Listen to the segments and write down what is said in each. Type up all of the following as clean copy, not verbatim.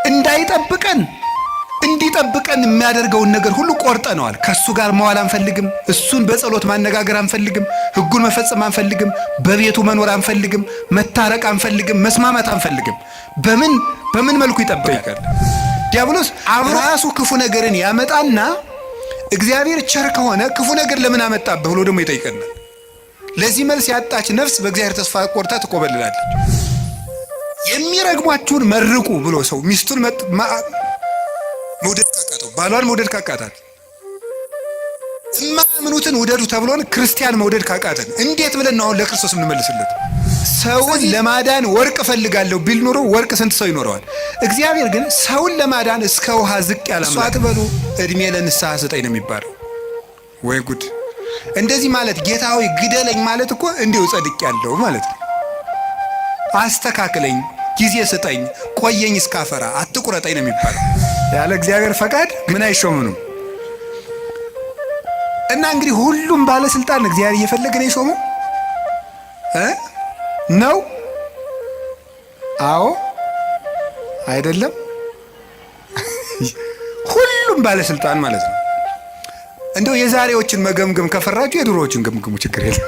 እንዳይጠብቀን እንዲጠብቀን የሚያደርገውን ነገር ሁሉ ቆርጠነዋል። ከእሱ ጋር መዋል አንፈልግም። እሱን በጸሎት ማነጋገር አንፈልግም። ሕጉን መፈጸም አንፈልግም። በቤቱ መኖር አንፈልግም። መታረቅ አንፈልግም። መስማማት አንፈልግም። በምን መልኩ ይጠብቃል? ዲያብሎስ ራሱ ክፉ ነገርን ያመጣና እግዚአብሔር ቸር ከሆነ ክፉ ነገር ለምን አመጣብህ ብሎ ደግሞ ይጠይቀናል። ለዚህ መልስ ያጣች ነፍስ በእግዚአብሔር ተስፋ ቆርጣ ትቆበልላለች። የሚረግሟችሁን መርቁ ብሎ ሰው ሚስቱን መውደድ ካቃተው፣ ባሏን መውደድ ካቃታት፣ የማያምኑትን ውደዱ ተብሎን ክርስቲያን መውደድ ካቃተን እንዴት ብለን ነው አሁን ለክርስቶስ የምንመልስለት? ሰውን ለማዳን ወርቅ እፈልጋለሁ ቢል ኖሮ ወርቅ ስንት ሰው ይኖረዋል? እግዚአብሔር ግን ሰውን ለማዳን እስከ ውሃ ዝቅ ያለ እሷ አትበሉ፣ እድሜ ለንስሐ ስጠኝ ነው የሚባለው። ወይ ጉድ! እንደዚህ ማለት ጌታ ሆይ ግደለኝ ማለት እኮ እንዲሁ ጸድቄያለሁ ማለት ነው። አስተካክለኝ፣ ጊዜ ስጠኝ፣ ቆየኝ እስካፈራ፣ አትቁረጠኝ ነው የሚባለው። ያለ እግዚአብሔር ፈቃድ ምን አይሾምንም። እና እንግዲህ ሁሉም ባለስልጣን እግዚአብሔር እየፈለገ ነው የሾመው ነው? አዎ፣ አይደለም? ሁሉም ባለስልጣን ማለት ነው። እንደው የዛሬዎችን መገምገም ከፈራችሁ የድሮዎችን ገምግሙ፣ ችግር የለም።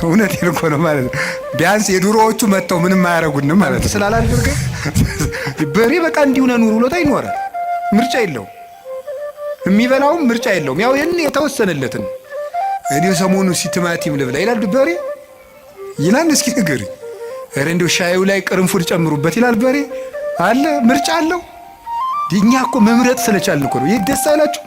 እውነቴን እኮ ነው ማለት ነው። ቢያንስ የድሮዎቹ መጥተው ምንም አያደርጉንም ማለት ነው። ስላላደርገ በሬ በቃ እንዲሁ ነው ኑሮ ብሎታ ይኖራል። ምርጫ የለውም። የሚበላውም ምርጫ የለውም። ያው ይህን የተወሰነለትን እኔ ሰሞኑ ቲማቲም ልብላ ይላል በሬ ይላል። እስኪ ንገሪኝ። ኧረ እንደው ሻዩ ላይ ቅርንፉድ ጨምሩበት ይላል በሬ አለ። ምርጫ አለው። እኛ እኮ መምረጥ ስለቻልን እኮ ነው። ይህ ደስ አይላችሁ?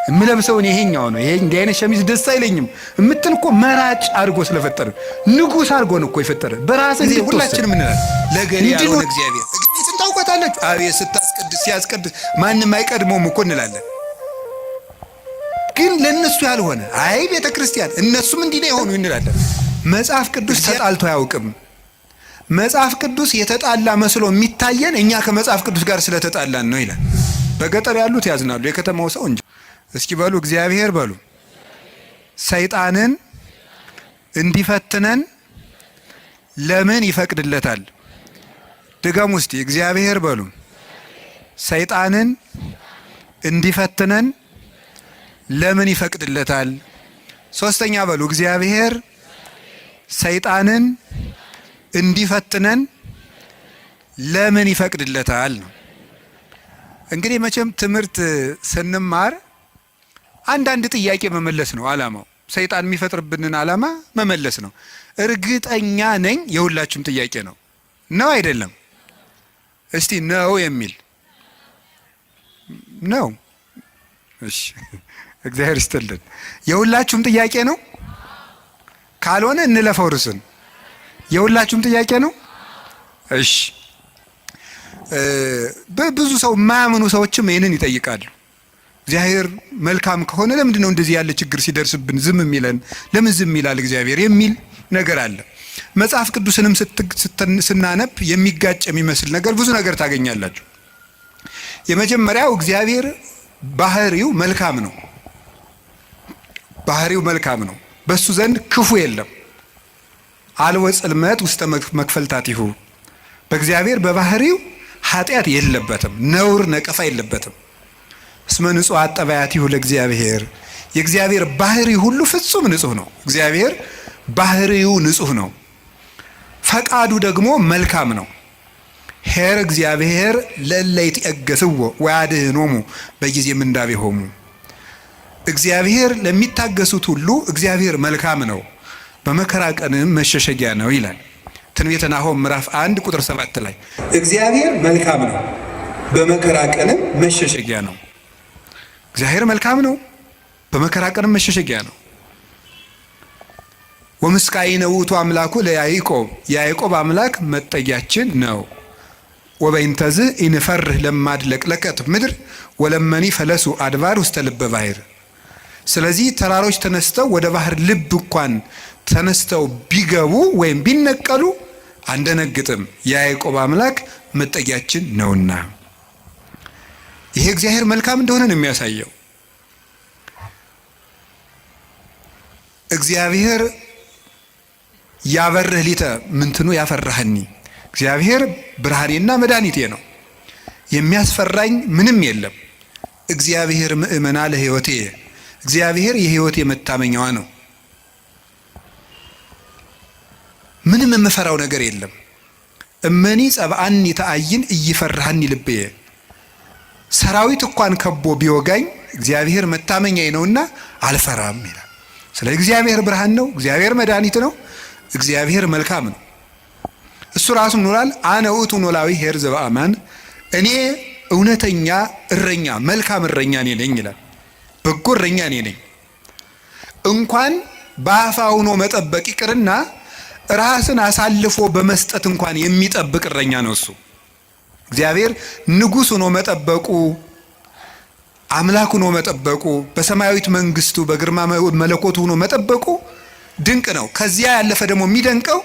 የምለብሰውን ይሄኛው ነው፣ ይሄ እንዲህ አይነት ሸሚዝ ደስ አይለኝም የምትል እኮ መራጭ አድርጎ ስለፈጠረ ንጉሥ አድርጎ ነው እኮ የፈጠረ። በራስህ ሁላችንም እንላለን ለገሌ ያልሆነ እግዚአብሔር እገሌትን ታውቋታላችሁ። አቤት ስታስቀድስ ሲያስቀድስ ማንም አይቀድመውም እኮ እንላለን። ግን ለእነሱ ያልሆነ አይ ቤተ ክርስቲያን እነሱም እንዲህ ነው የሆኑ እንላለን። መጽሐፍ ቅዱስ ተጣልቶ አያውቅም። መጽሐፍ ቅዱስ የተጣላ መስሎ የሚታየን እኛ ከመጽሐፍ ቅዱስ ጋር ስለተጣላን ነው ይላል። በገጠር ያሉት ያዝናሉ፣ የከተማው ሰው እንጂ። እስኪ በሉ እግዚአብሔር በሉ ሰይጣንን እንዲፈትነን ለምን ይፈቅድለታል? ድገም ውስጥ እግዚአብሔር በሉ ሰይጣንን እንዲፈትነን ለምን ይፈቅድለታል? ሶስተኛ በሉ እግዚአብሔር ሰይጣንን እንዲፈትነን ለምን ይፈቅድለታል ነው። እንግዲህ መቼም ትምህርት ስንማር አንዳንድ ጥያቄ መመለስ ነው ዓላማው። ሰይጣን የሚፈጥርብንን ዓላማ መመለስ ነው። እርግጠኛ ነኝ የሁላችሁም ጥያቄ ነው። ነው አይደለም? እስቲ ነው የሚል ነው። እሺ፣ እግዚአብሔር ይስጥልን። የሁላችሁም ጥያቄ ነው። ካልሆነ እንለፈው ርዕሱን። የሁላችሁም ጥያቄ ነው። እሺ፣ ብዙ ሰው የማያምኑ ሰዎችም ይህንን ይጠይቃሉ። እግዚአብሔር መልካም ከሆነ ለምንድን ነው እንደዚህ ያለ ችግር ሲደርስብን ዝም የሚለን? ለምን ዝም ይላል እግዚአብሔር የሚል ነገር አለ። መጽሐፍ ቅዱስንም ስናነብ የሚጋጭ የሚመስል ነገር ብዙ ነገር ታገኛላችሁ። የመጀመሪያው እግዚአብሔር ባህሪው መልካም ነው። ባህሪው መልካም ነው። በሱ ዘንድ ክፉ የለም። አልወ ጽልመት ውስተ መክፈልታቲሁ፣ በእግዚአብሔር በባህሪው ኃጢአት የለበትም፣ ነውር ነቀፋ የለበትም። እስመ ንጹሕ ጠባያቲሁ ለእግዚአብሔር፣ የእግዚአብሔር ባህሪ ሁሉ ፍጹም ንጹሕ ነው። እግዚአብሔር ባህሪው ንጹሕ ነው። ፈቃዱ ደግሞ መልካም ነው። ኄር እግዚአብሔር ለእለ ይትዔገሥዎ ወያድኅኖሙ በጊዜ ምንዳቤሆሙ። እግዚአብሔር ለሚታገሱት ሁሉ እግዚአብሔር መልካም ነው፣ በመከራ ቀንም መሸሸጊያ ነው ይላል። ትንቢተ ናሆም ምዕራፍ 1 ቁጥር 7 ላይ እግዚአብሔር መልካም ነው፣ በመከራ ቀንም መሸሸጊያ ነው። እግዚአብሔር መልካም ነው፣ በመከራ ቀንም መሸሸጊያ ነው። ወምስቃይነ ውእቱ አምላኩ ለያዕቆብ፣ የያዕቆብ አምላክ መጠጊያችን ነው። ወበይንተዝ ኢንፈርህ ለማድለቅለቀት ምድር ወለመኒ ፈለሱ አድባር ውስተ ልበ ባሕር። ስለዚህ ተራሮች ተነስተው ወደ ባህር ልብ እንኳን ተነስተው ቢገቡ ወይም ቢነቀሉ አንደነግጥም፣ የያዕቆብ አምላክ መጠጊያችን ነውና። ይሄ እግዚአብሔር መልካም እንደሆነ ነው የሚያሳየው። እግዚአብሔር ያበርህ ሊተ ምንትኑ ያፈራህኒ፣ እግዚአብሔር ብርሃኔና መድኃኒቴ ነው። የሚያስፈራኝ ምንም የለም። እግዚአብሔር ምእመና ለሕይወቴ፣ እግዚአብሔር የሕይወቴ መታመኛዋ ነው። ምንም የምፈራው ነገር የለም። እመኒ ጸብአኒ ተአይን እይፈርሃኒ ልብየ፣ ሰራዊት እንኳን ከቦ ቢወጋኝ እግዚአብሔር መታመኛዬ ነውና አልፈራም ይላል። ስለ እግዚአብሔር ብርሃን ነው። እግዚአብሔር መድኃኒት ነው። እግዚአብሔር መልካም ነው። እሱ ራሱ ኖላል አነ ውእቱ ኖላዊ ኄር ዘበአማን፣ እኔ እውነተኛ እረኛ መልካም እረኛ እኔ ነኝ ይላል። በጎ እረኛ እኔ ነኝ። እንኳን በአፋ ሆኖ መጠበቅ ይቅርና ራስን አሳልፎ በመስጠት እንኳን የሚጠብቅ እረኛ ነው እሱ። እግዚአብሔር ንጉሥ ሆኖ መጠበቁ፣ አምላክ ሆኖ መጠበቁ፣ በሰማያዊት መንግስቱ በግርማ መለኮቱ ሆኖ መጠበቁ ድንቅ ነው። ከዚያ ያለፈ ደግሞ የሚደንቀው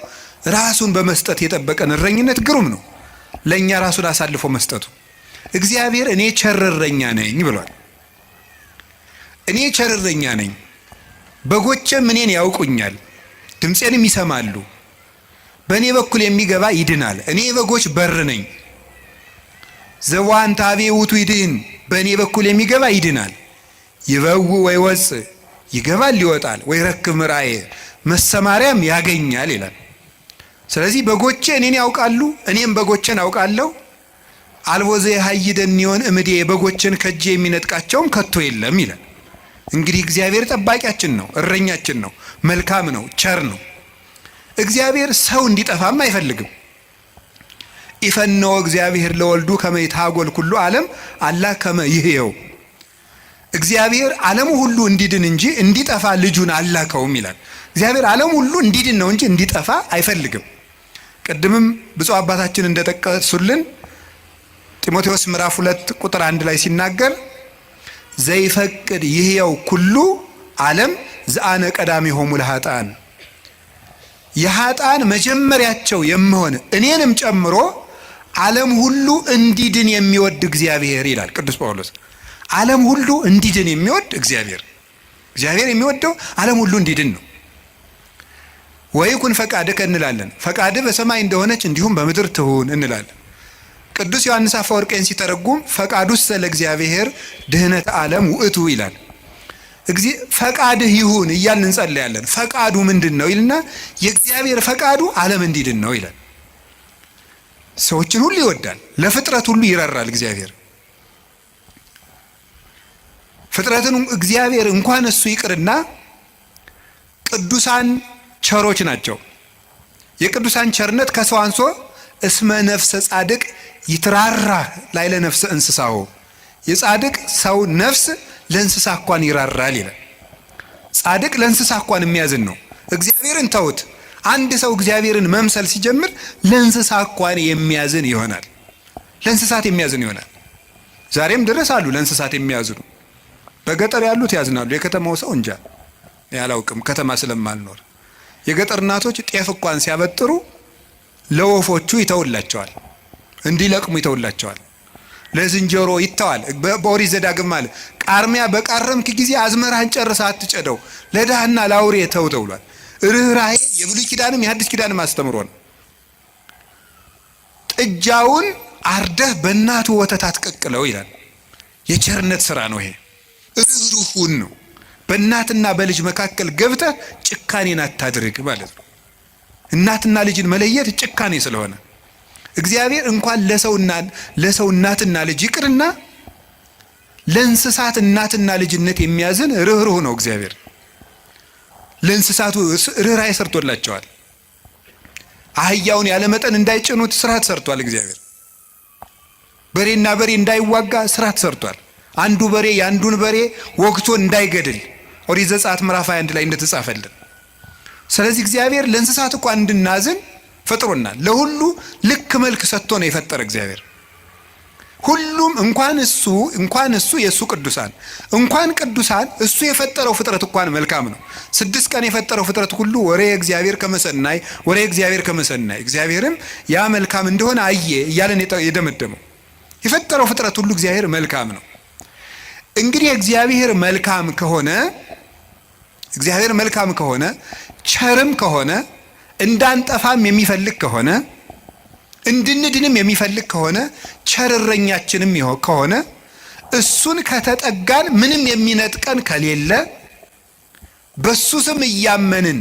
ራሱን በመስጠት የጠበቀን እረኝነት ግሩም ነው። ለእኛ ራሱን አሳልፎ መስጠቱ። እግዚአብሔር እኔ ቸር እረኛ ነኝ ብሏል። እኔ ቸር እረኛ ነኝ፣ በጎቼም እኔን ያውቁኛል፣ ድምፄንም ይሰማሉ። በእኔ በኩል የሚገባ ይድናል። እኔ የበጎች በር ነኝ። ዘዋን ታቤ ውቱ ይድን፣ በእኔ በኩል የሚገባ ይድናል። ይበው ወይ ወፅ፣ ይገባል ይወጣል፣ ወይ ረክብ ምርአየ፣ መሰማሪያም ያገኛል ይላል። ስለዚህ በጎቼ እኔን ያውቃሉ፣ እኔም በጎቼን አውቃለሁ። አልቦ ዘየሀይደኒዮን እምዴ፣ በጎቼን ከእጄ የሚነጥቃቸውም ከቶ የለም ይላል። እንግዲህ እግዚአብሔር ጠባቂያችን ነው፣ እረኛችን ነው፣ መልካም ነው፣ ቸር ነው። እግዚአብሔር ሰው እንዲጠፋም አይፈልግም። ኢፈነወ እግዚአብሔር ለወልዱ ከመ ይትሐጎል ኩሉ ዓለም አላ ከመ ይህየው፣ እግዚአብሔር ዓለሙ ሁሉ እንዲድን እንጂ እንዲጠፋ ልጁን አላከውም ይላል። እግዚአብሔር ዓለሙ ሁሉ እንዲድን ነው እንጂ እንዲጠፋ አይፈልግም። ቅድምም ብፁዕ አባታችን እንደጠቀሱልን ጢሞቴዎስ ምዕራፍ 2 ቁጥር 1 ላይ ሲናገር ዘይፈቅድ ይህየው ኩሉ ዓለም ዘአነ ቀዳሚሆሙ ለኃጥአን፣ የኃጥአን መጀመሪያቸው የምሆን እኔንም ጨምሮ ዓለም ሁሉ እንዲድን የሚወድ እግዚአብሔር ይላል ቅዱስ ጳውሎስ። ዓለም ሁሉ እንዲድን የሚወድ እግዚአብሔር፣ እግዚአብሔር የሚወደው ዓለም ሁሉ እንዲድን ነው። ወይኩን ፈቃድከ እንላለን። ፈቃድህ በሰማይ እንደሆነች እንዲሁም በምድር ትሁን እንላለን። ቅዱስ ዮሐንስ አፈወርቄን ሲተረጉም ፈቃዱሰ ለእግዚአብሔር ድህነት ዓለም ውእቱ ይላል። ፈቃድህ ይሁን እያልን እንጸልያለን። ፈቃዱ ምንድን ነው ይልና የእግዚአብሔር ፈቃዱ ዓለም እንዲድን ነው ይላል። ሰዎችን ሁሉ ይወዳል፣ ለፍጥረት ሁሉ ይራራል እግዚአብሔር። ፍጥረትን እግዚአብሔር እንኳን እሱ ይቅርና ቅዱሳን ቸሮች ናቸው። የቅዱሳን ቸርነት ከሰው አንሶ እስመ ነፍሰ ጻድቅ ይትራራ ላይለ ነፍሰ እንስሳው፣ የጻድቅ ሰው ነፍስ ለእንስሳ እንኳን ይራራል ይላል። ጻድቅ ለእንስሳ እንኳን የሚያዝን ነው። እግዚአብሔርን ተውት። አንድ ሰው እግዚአብሔርን መምሰል ሲጀምር ለእንስሳ እንኳን የሚያዝን ይሆናል። ለእንስሳት የሚያዝን ይሆናል። ዛሬም ድረስ አሉ ለእንስሳት የሚያዝኑ። በገጠር ያሉት ያዝናሉ። የከተማው ሰው እንጃ ያላውቅም፣ ከተማ ስለማልኖር። የገጠር እናቶች ጤፍ እንኳን ሲያበጥሩ ለወፎቹ ይተውላቸዋል፣ እንዲለቅሙ ይተውላቸዋል። ለዝንጀሮ ይተዋል። በኦሪት ዘዳግም አለ ቃርሚያ በቃረምክ ጊዜ አዝመራህን ጨርሰህ አትጨደው፣ ለድሃና ለአውሬ ተው ተብሏል። ርኅራኄ የብሉይ ኪዳንም የሐዲስ ኪዳንም አስተምሮ ነው። ጥጃውን አርደህ በእናቱ ወተት አትቀቅለው ይላል። የቸርነት ስራ ነው ይሄ። ርኅሩህን ነው። በእናትና በልጅ መካከል ገብተህ ጭካኔን አታድርግ ማለት ነው። እናትና ልጅን መለየት ጭካኔ ስለሆነ እግዚአብሔር እንኳን ለሰው እናትና ልጅ ይቅርና ለእንስሳት እናትና ልጅነት የሚያዝን ርኅሩህ ነው እግዚአብሔር። ለእንስሳቱ ርኅራኄ ሰርቶላቸዋል። አህያውን ያለ መጠን እንዳይጭኑት ስርዓት ሰርቷል እግዚአብሔር። በሬና በሬ እንዳይዋጋ ስርዓት ሰርቷል። አንዱ በሬ የአንዱን በሬ ወግቶ እንዳይገድል ኦሪት ዘጸአት ምዕራፍ 21 ላይ እንደተጻፈልን። ስለዚህ እግዚአብሔር ለእንስሳት እንኳን እንድናዝን ፈጥሮናል። ለሁሉ ልክ መልክ ሰጥቶ ነው የፈጠረ እግዚአብሔር። ሁሉም እንኳን እሱ እንኳን እሱ የእሱ ቅዱሳን እንኳን ቅዱሳን እሱ የፈጠረው ፍጥረት እንኳን መልካም ነው። 6 ቀን የፈጠረው ፍጥረት ሁሉ ወሬ እግዚአብሔር ከመሰናይ ወሬ እግዚአብሔር ከመሰናይ እግዚአብሔርም ያ መልካም እንደሆነ አየ እያለን የደመደመው የፈጠረው ፍጥረት ሁሉ እግዚአብሔር መልካም ነው። እንግዲህ እግዚአብሔር መልካም ከሆነ እግዚአብሔር መልካም ከሆነ ቸርም ከሆነ እንዳንጠፋም የሚፈልግ ከሆነ እንድንድንም የሚፈልግ ከሆነ፣ ቸር እረኛችንም ከሆነ፣ እሱን ከተጠጋን ምንም የሚነጥቀን ከሌለ፣ በሱ ስም እያመንን፣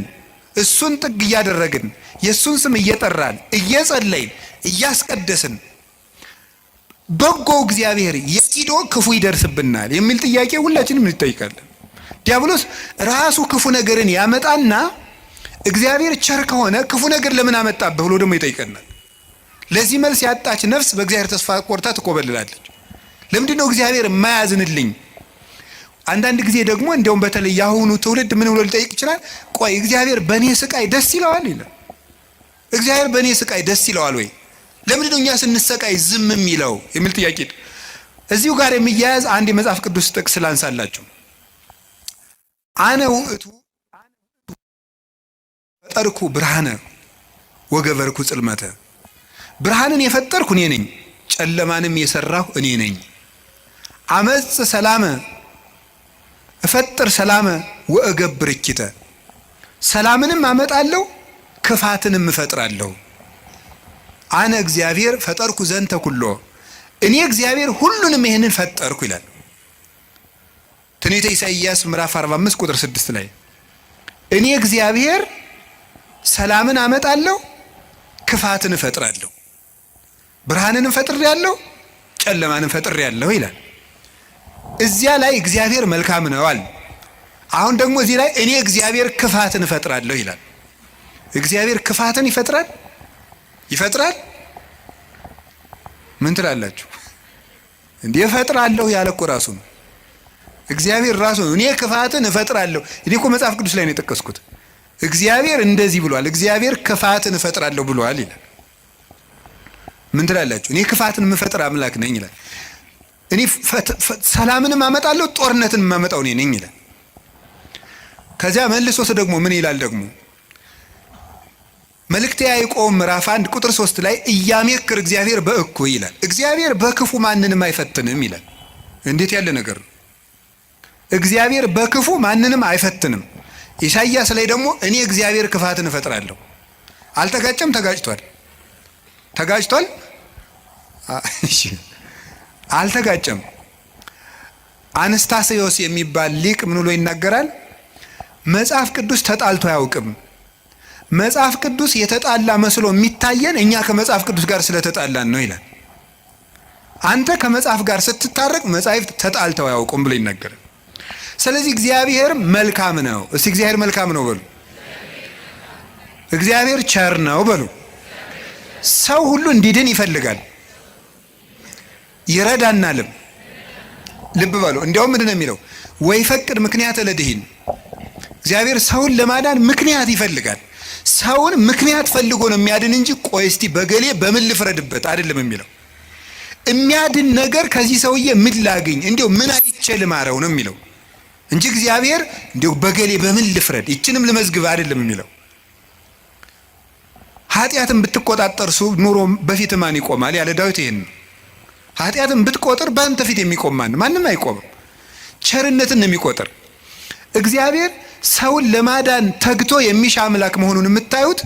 እሱን ጥግ እያደረግን፣ የእሱን ስም እየጠራን፣ እየጸለይን፣ እያስቀደስን፣ በጎ እግዚአብሔር የት ሂዶ ክፉ ይደርስብናል የሚል ጥያቄ ሁላችንም እንጠይቃለን። ዲያብሎስ ራሱ ክፉ ነገርን ያመጣና እግዚአብሔር ቸር ከሆነ ክፉ ነገር ለምን አመጣብህ ብሎ ደግሞ ይጠይቀናል። ለዚህ መልስ ያጣች ነፍስ በእግዚአብሔር ተስፋ ቆርታ ትኮበልላለች። ለምንድን ነው እግዚአብሔር የማያዝንልኝ? አንዳንድ ጊዜ ደግሞ እንዲያውም በተለይ የአሁኑ ትውልድ ምን ብሎ ሊጠይቅ ይችላል? ቆይ እግዚአብሔር በእኔ ስቃይ ደስ ይለዋል ይላል። እግዚአብሔር በእኔ ስቃይ ደስ ይለዋል ወይ? ለምንድን ነው እኛ ስንሰቃይ ዝም የሚለው የሚል ጥያቄ። እዚሁ ጋር የሚያያዝ አንድ የመጽሐፍ ቅዱስ ጥቅስ ላንሳላችሁ። አነ ውእቱ ፈጠርኩ ብርሃነ ወገበርኩ ጽልመተ፣ ብርሃንን የፈጠርኩ እኔ ነኝ፣ ጨለማንም የሰራሁ እኔ ነኝ። አመጽ ሰላመ እፈጥር ሰላመ ወእገብር እኪተ፣ ሰላምንም አመጣለሁ ክፋትንም እፈጥራለሁ። አነ እግዚአብሔር ፈጠርኩ ዘንተ ኩሎ፣ እኔ እግዚአብሔር ሁሉንም ይህንን ፈጠርኩ ይላል። ትንቢተ ኢሳይያስ ምዕራፍ 45 ቁጥር 6 ላይ እኔ እግዚአብሔር ሰላምን አመጣለሁ ክፋትን እፈጥራለሁ፣ ብርሃንን ፈጥሬያለሁ፣ ጨለማንም ፈጥሬያለሁ ይላል። እዚያ ላይ እግዚአብሔር መልካም ነው አለ። አሁን ደግሞ እዚህ ላይ እኔ እግዚአብሔር ክፋትን እፈጥራለሁ ይላል። እግዚአብሔር ክፋትን ይፈጥራል ይፈጥራል? ምን ትላላችሁ? እንዴ እፈጥራለሁ ያለ እኮ ራሱ ነው። እግዚአብሔር ራሱ ነው። እኔ ክፋትን እፈጥራለሁ። እኔ እኮ መጽሐፍ ቅዱስ ላይ ነው የጠቀስኩት። እግዚአብሔር እንደዚህ ብሏል። እግዚአብሔር ክፋትን እፈጥራለሁ ብሏል ይላል። ምን ትላላችሁ? እኔ ክፋትን የምፈጥር አምላክ ነኝ ይላል። እኔ ሰላምንም አመጣለሁ ጦርነትን የማመጣው እኔ ነኝ ይላል። ከዚያ መልሶስ ደግሞ ምን ይላል ደግሞ? መልእክተ ያዕቆብ ምዕራፍ 1 ቁጥር 3 ላይ ኢያሜክር እግዚአብሔር በእኩይ ይላል። እግዚአብሔር በክፉ ማንንም አይፈትንም ይላል። እንዴት ያለ ነገር ነው! እግዚአብሔር በክፉ ማንንም አይፈትንም። ኢሳይያስ ላይ ደግሞ እኔ እግዚአብሔር ክፋትን እፈጥራለሁ። አልተጋጨም? ተጋጭቷል። ተጋጭቷል? እሺ፣ አልተጋጨም። አነስታስዮስ የሚባል ሊቅ ምን ብሎ ይናገራል? መጽሐፍ ቅዱስ ተጣልቶ አያውቅም። መጽሐፍ ቅዱስ የተጣላ መስሎ የሚታየን እኛ ከመጽሐፍ ቅዱስ ጋር ስለተጣላን ነው ይላል። አንተ ከመጽሐፍ ጋር ስትታረቅ መጻሕፍት ተጣልተው አያውቁም ብሎ ይናገራል። ስለዚህ እግዚአብሔር መልካም ነው። እስቲ እግዚአብሔር መልካም ነው በሉ። እግዚአብሔር ቸር ነው በሉ። ሰው ሁሉ እንዲድን ይፈልጋል፣ ይረዳናልም። ልብ በሉ። እንዲያውም ምንድን ነው የሚለው? ወይፈቅድ ምክንያተ ለድሂን፣ እግዚአብሔር ሰውን ለማዳን ምክንያት ይፈልጋል። ሰውን ምክንያት ፈልጎ ነው የሚያድን እንጂ ቆይ እስቲ በገሌ በምን ልፍረድበት አይደለም የሚለው። የሚያድን ነገር ከዚህ ሰውዬ ምን ላግኝ፣ እንዲያው ምን አይቼ ልማረው ነው የሚለው እንጂ እግዚአብሔር እንዲያው በገሌ በምን ልፍረድ ይችንም ልመዝግብ አይደለም የሚለው። ኃጢአትን ብትቆጣጠር ኑሮ በፊት ማን ይቆማል ያለ ዳዊት ይሄን ነው። ኃጢአትን ብትቆጥር በአንተ ፊት የሚቆም ማን? ማንም አይቆምም። ቸርነትን ነው የሚቆጥር። እግዚአብሔር ሰውን ለማዳን ተግቶ የሚሻ አምላክ መሆኑን የምታዩት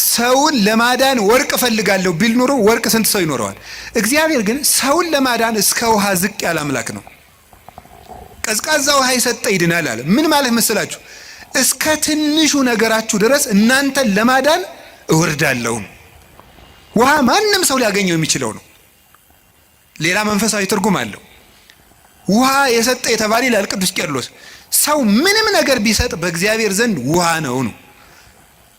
ሰውን ለማዳን ወርቅ እፈልጋለሁ ቢል ኑሮ ወርቅ ስንት ሰው ይኖረዋል? እግዚአብሔር ግን ሰውን ለማዳን እስከ ውሃ ዝቅ ያለ አምላክ ነው። ቀዝቃዛ ውሃ የሰጠ ይድናል አለ። ምን ማለት መሰላችሁ? እስከ ትንሹ ነገራችሁ ድረስ እናንተን ለማዳን እወርዳለሁ። ውሃ ማንም ሰው ሊያገኘው የሚችለው ነው። ሌላ መንፈሳዊ ትርጉም አለው። ውሃ የሰጠ የተባለ ይላል ቅዱስ ቄርሎስ፣ ሰው ምንም ነገር ቢሰጥ በእግዚአብሔር ዘንድ ውሃ ነው ነው።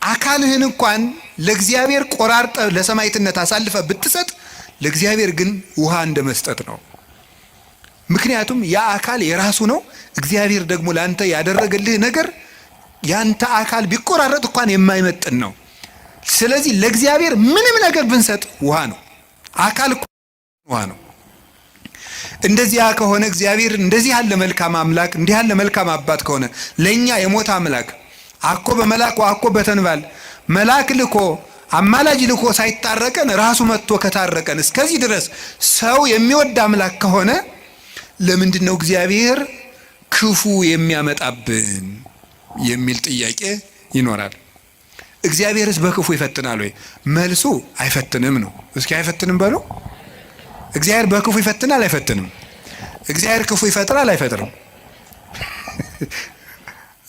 አካልህን እንኳን ለእግዚአብሔር ቆራርጠ ለሰማዕትነት አሳልፈ ብትሰጥ ለእግዚአብሔር ግን ውሃ እንደ መስጠት ነው። ምክንያቱም ያ አካል የራሱ ነው። እግዚአብሔር ደግሞ ለአንተ ያደረገልህ ነገር ያንተ አካል ቢቆራረጥ እንኳን የማይመጥን ነው። ስለዚህ ለእግዚአብሔር ምንም ነገር ብንሰጥ ውሃ ነው። አካል ውሃ ነው። እንደዚያ ከሆነ እግዚአብሔር እንደዚህ ያለ መልካም አምላክ፣ እንዲህ ያለ መልካም አባት ከሆነ፣ ለኛ የሞተ አምላክ፣ አኮ በመላክ አኮ በተንባል፣ መልአክ ልኮ አማላጅ ልኮ ሳይታረቀን ራሱ መጥቶ ከታረቀን፣ እስከዚህ ድረስ ሰው የሚወድ አምላክ ከሆነ ለምንድን ነው እግዚአብሔር ክፉ የሚያመጣብን የሚል ጥያቄ ይኖራል። እግዚአብሔርስ በክፉ ይፈትናል ወይ? መልሱ አይፈትንም ነው። እስኪ አይፈትንም በሉ። እግዚአብሔር በክፉ ይፈትናል አይፈትንም? እግዚአብሔር ክፉ ይፈጥራል አይፈጥርም?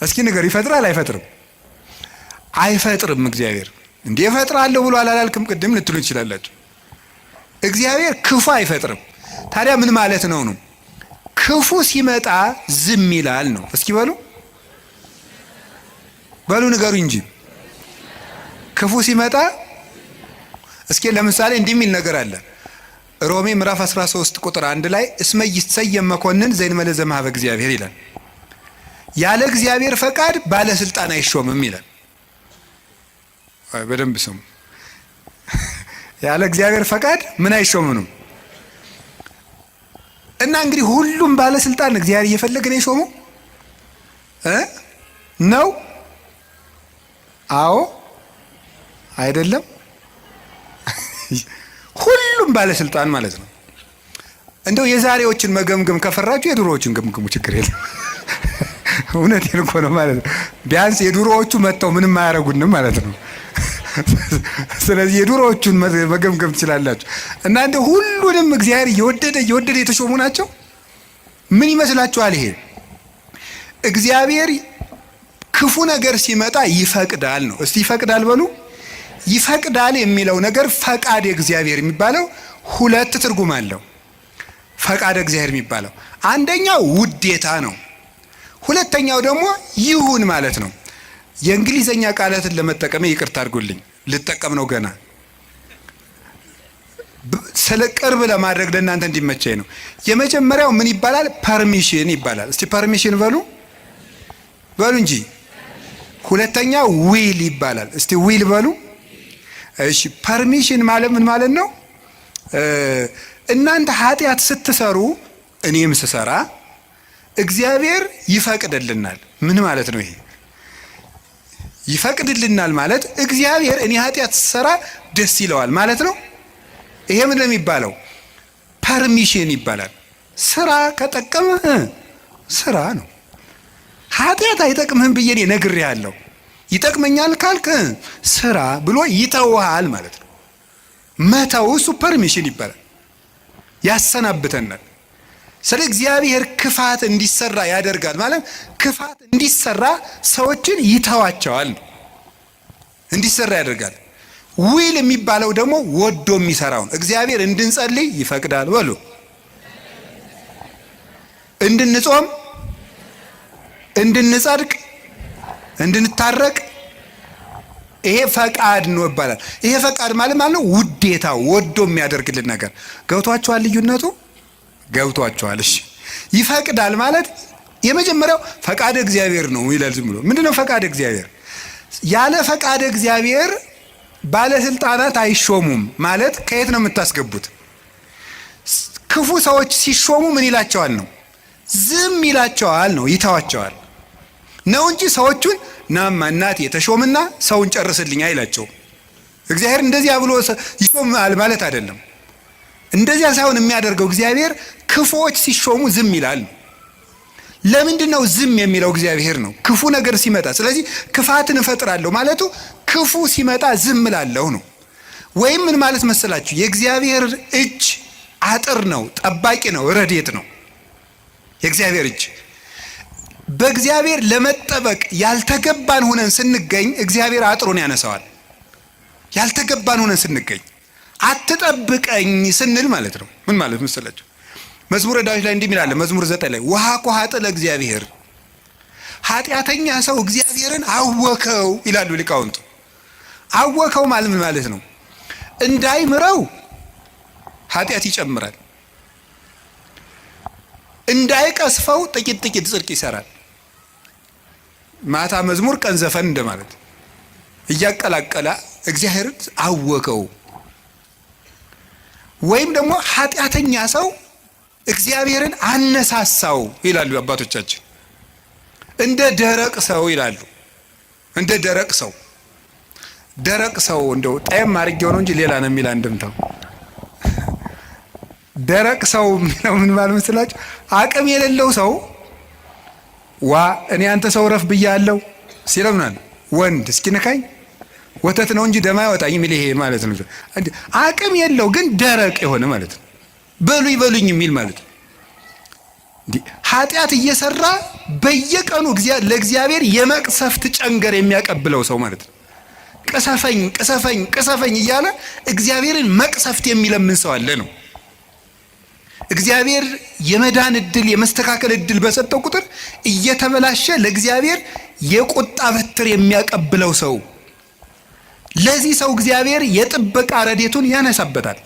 እስኪ ንገር፣ ይፈጥራል አይፈጥርም? አይፈጥርም። እግዚአብሔር እንዴ እፈጥራለሁ ብሎ አላላልክም ቅድም ልትሉ ትችላላችሁ። እግዚአብሔር ክፉ አይፈጥርም። ታዲያ ምን ማለት ነው ነው? ክፉ ሲመጣ ዝም ይላል ነው። እስኪ በሉ በሉ ንገሩ እንጂ ክፉ ሲመጣ። እስኪ ለምሳሌ እንዲህ የሚል ነገር አለ። ሮሜ ምዕራፍ 13 ቁጥር 1 ላይ እስመ ይሰየም መኮንን ዘእንበለ ዘእምኀበ እግዚአብሔር ይላል። ያለ እግዚአብሔር ፈቃድ ባለስልጣን አይሾምም ይላል። በደንብ ስሙ። ያለ እግዚአብሔር ፈቃድ ምን አይሾምም? እና እንግዲህ ሁሉም ባለስልጣን እግዚአብሔር እየፈለገ ነው የሾመው ነው? አዎ አይደለም? ሁሉም ባለስልጣን ማለት ነው። እንደው የዛሬዎችን መገምገም ከፈራችሁ የድሮዎችን ገምግሙ፣ ችግር የለም። እውነቴን እኮ ነው ማለት ነው። ቢያንስ የድሮዎቹ መጥተው ምንም አያደርጉንም ማለት ነው። ስለዚህ የድሮዎቹን መገምገም ትችላላችሁ። እና እንደ ሁሉንም እግዚአብሔር እየወደደ እየወደደ የተሾሙ ናቸው። ምን ይመስላችኋል? ይሄ እግዚአብሔር ክፉ ነገር ሲመጣ ይፈቅዳል ነው። እስቲ ይፈቅዳል በሉ። ይፈቅዳል የሚለው ነገር ፈቃድ እግዚአብሔር የሚባለው ሁለት ትርጉም አለው። ፈቃድ እግዚአብሔር የሚባለው አንደኛው ውዴታ ነው። ሁለተኛው ደግሞ ይሁን ማለት ነው። የእንግሊዘኛ ቃላትን ለመጠቀም ይቅርታ አድርጉልኝ፣ ልጠቀም ነው ገና ስለ ቅርብ ለማድረግ ለእናንተ እንዲመቸኝ ነው። የመጀመሪያው ምን ይባላል? Permission ይባላል። እስቲ permission በሉ በሉ እንጂ። ሁለተኛው will ይባላል። እስቲ will በሉ። እሺ፣ permission ማለት ምን ማለት ነው? እናንተ ኃጢአት ስትሰሩ እኔም ስሰራ እግዚአብሔር ይፈቅድልናል። ምን ማለት ነው ይሄ? ይፈቅድልናል ማለት እግዚአብሔር እኔ ኃጢአት ስሰራ ደስ ይለዋል ማለት ነው። ይሄ ምን ነው የሚባለው? Permission ይባላል። ስራ ከጠቀመህ ስራ ነው። ኃጢአት አይጠቅምህም ብዬ እኔ ነግሬሃለሁ። ይጠቅመኛል ካልክ ስራ ብሎ ይተውሃል ማለት ነው። መተው እሱ permission ይባላል። ያሰናብተናል። ስለ እግዚአብሔር ክፋት እንዲሰራ ያደርጋል ማለት ክፋት እንዲሰራ ሰዎችን ይተዋቸዋል፣ እንዲሰራ ያደርጋል። Will የሚባለው ደግሞ ወዶ የሚሰራውን እግዚአብሔር እንድንጸልይ ይፈቅዳል በሉ፣ እንድንጾም፣ እንድንጸድቅ፣ እንድንታረቅ ይሄ ፈቃድ ነው ይባላል። ይሄ ፈቃድ ማለት ማለት ነው ውዴታ፣ ወዶ የሚያደርግልን ነገር። ገብቷችኋል? ልዩነቱ ገብቷችኋል? እሺ፣ ይፈቅዳል ማለት የመጀመሪያው ፈቃድ እግዚአብሔር ነው ይላል። ዝም ብሎ ምንድነው ፈቃድ እግዚአብሔር? ያለ ፈቃድ እግዚአብሔር ባለስልጣናት አይሾሙም ማለት ከየት ነው የምታስገቡት? ክፉ ሰዎች ሲሾሙ ምን ይላቸዋል ነው? ዝም ይላቸዋል ነው፣ ይተዋቸዋል ነው እንጂ ሰዎቹን ናማ እናቴ ተሾምና ሰውን ጨርስልኝ አይላቸውም። እግዚአብሔር እንደዚያ ብሎ ይሾማል ማለት አይደለም። እንደዚያ ሳይሆን የሚያደርገው እግዚአብሔር ክፉዎች ሲሾሙ ዝም ይላል። ለምንድን ነው ዝም የሚለው? እግዚአብሔር ነው ክፉ ነገር ሲመጣ። ስለዚህ ክፋትን እፈጥራለሁ ማለቱ ክፉ ሲመጣ ዝም እላለሁ ነው። ወይም ምን ማለት መሰላችሁ? የእግዚአብሔር እጅ አጥር ነው፣ ጠባቂ ነው፣ ረድኤት ነው። የእግዚአብሔር እጅ በእግዚአብሔር ለመጠበቅ ያልተገባን ሆነን ስንገኝ እግዚአብሔር አጥሩን ያነሳዋል። ያልተገባን ሆነን ስንገኝ አትጠብቀኝ ስንል ማለት ነው። ምን ማለት መሰላችሁ? መዝሙረ ዳዊት ላይ እንዲህ ይላል። መዝሙር 9 ላይ ወሃኮ ኃጥእ ለእግዚአብሔር፣ ኃጢአተኛ ሰው እግዚአብሔርን አወከው ይላሉ ሊቃውንቱ። አወከው ማለት ምን ማለት ነው? እንዳይምረው ኃጢአት ይጨምራል፣ እንዳይቀስፈው ጥቂት ጥቂት ጽድቅ ይሰራል። ማታ መዝሙር ቀን ዘፈን እንደማለት እያቀላቀለ እግዚአብሔርን አወከው። ወይም ደግሞ ኃጢአተኛ ሰው እግዚአብሔርን አነሳሳው ይላሉ አባቶቻችን። እንደ ደረቅ ሰው ይላሉ። እንደ ደረቅ ሰው፣ ደረቅ ሰው እንደው ጣይም አድርጌው ነው እንጂ ሌላ ነው የሚል አንድምታው። ደረቅ ሰው የሚለው ምን ማለት መሰላችሁ? አቅም የሌለው ሰው ዋ እኔ አንተ ሰው ረፍ ብያለሁ ሲለው ምናምን ወንድ እስኪነካኝ ወተት ነው እንጂ ደም አይወጣኝ የሚል ይሄ ማለት ነው። አቅም የለው ግን ደረቅ የሆነ ማለት ነው። በሉኝ በሉኝ የሚል ማለት ነው። ኃጢአት እየሰራ በየቀኑ ለእግዚአብሔር የመቅሰፍት ጨንገር የሚያቀብለው ሰው ማለት ነው። ቅሰፈኝ ቅሰፈኝ ቅሰፈኝ እያለ እግዚአብሔርን መቅሰፍት የሚለምን ሰው አለ ነው። እግዚአብሔር የመዳን እድል የመስተካከል እድል በሰጠው ቁጥር እየተበላሸ ለእግዚአብሔር የቁጣ በትር የሚያቀብለው ሰው፣ ለዚህ ሰው እግዚአብሔር የጥበቃ ረድኤቱን ያነሳበታል።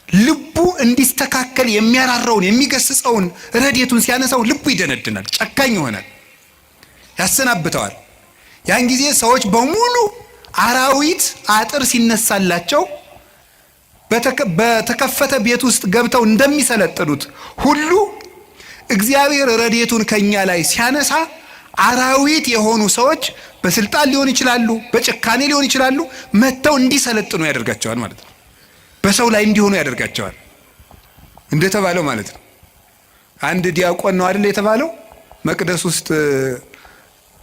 ልቡ እንዲስተካከል የሚያራራውን የሚገስጸውን ረድኤቱን ሲያነሳው ልቡ ይደነድናል፣ ጨካኝ ይሆናል፣ ያሰናብተዋል። ያን ጊዜ ሰዎች በሙሉ አራዊት አጥር ሲነሳላቸው በተከፈተ ቤት ውስጥ ገብተው እንደሚሰለጥኑት ሁሉ እግዚአብሔር ረድኤቱን ከኛ ላይ ሲያነሳ አራዊት የሆኑ ሰዎች በስልጣን ሊሆን ይችላሉ፣ በጭካኔ ሊሆን ይችላሉ፣ መጥተው እንዲሰለጥኑ ያደርጋቸዋል ማለት ነው። በሰው ላይ እንዲሆኑ ያደርጋቸዋል እንደተባለው ማለት ነው። አንድ ዲያቆን ነው አይደል የተባለው መቅደስ ውስጥ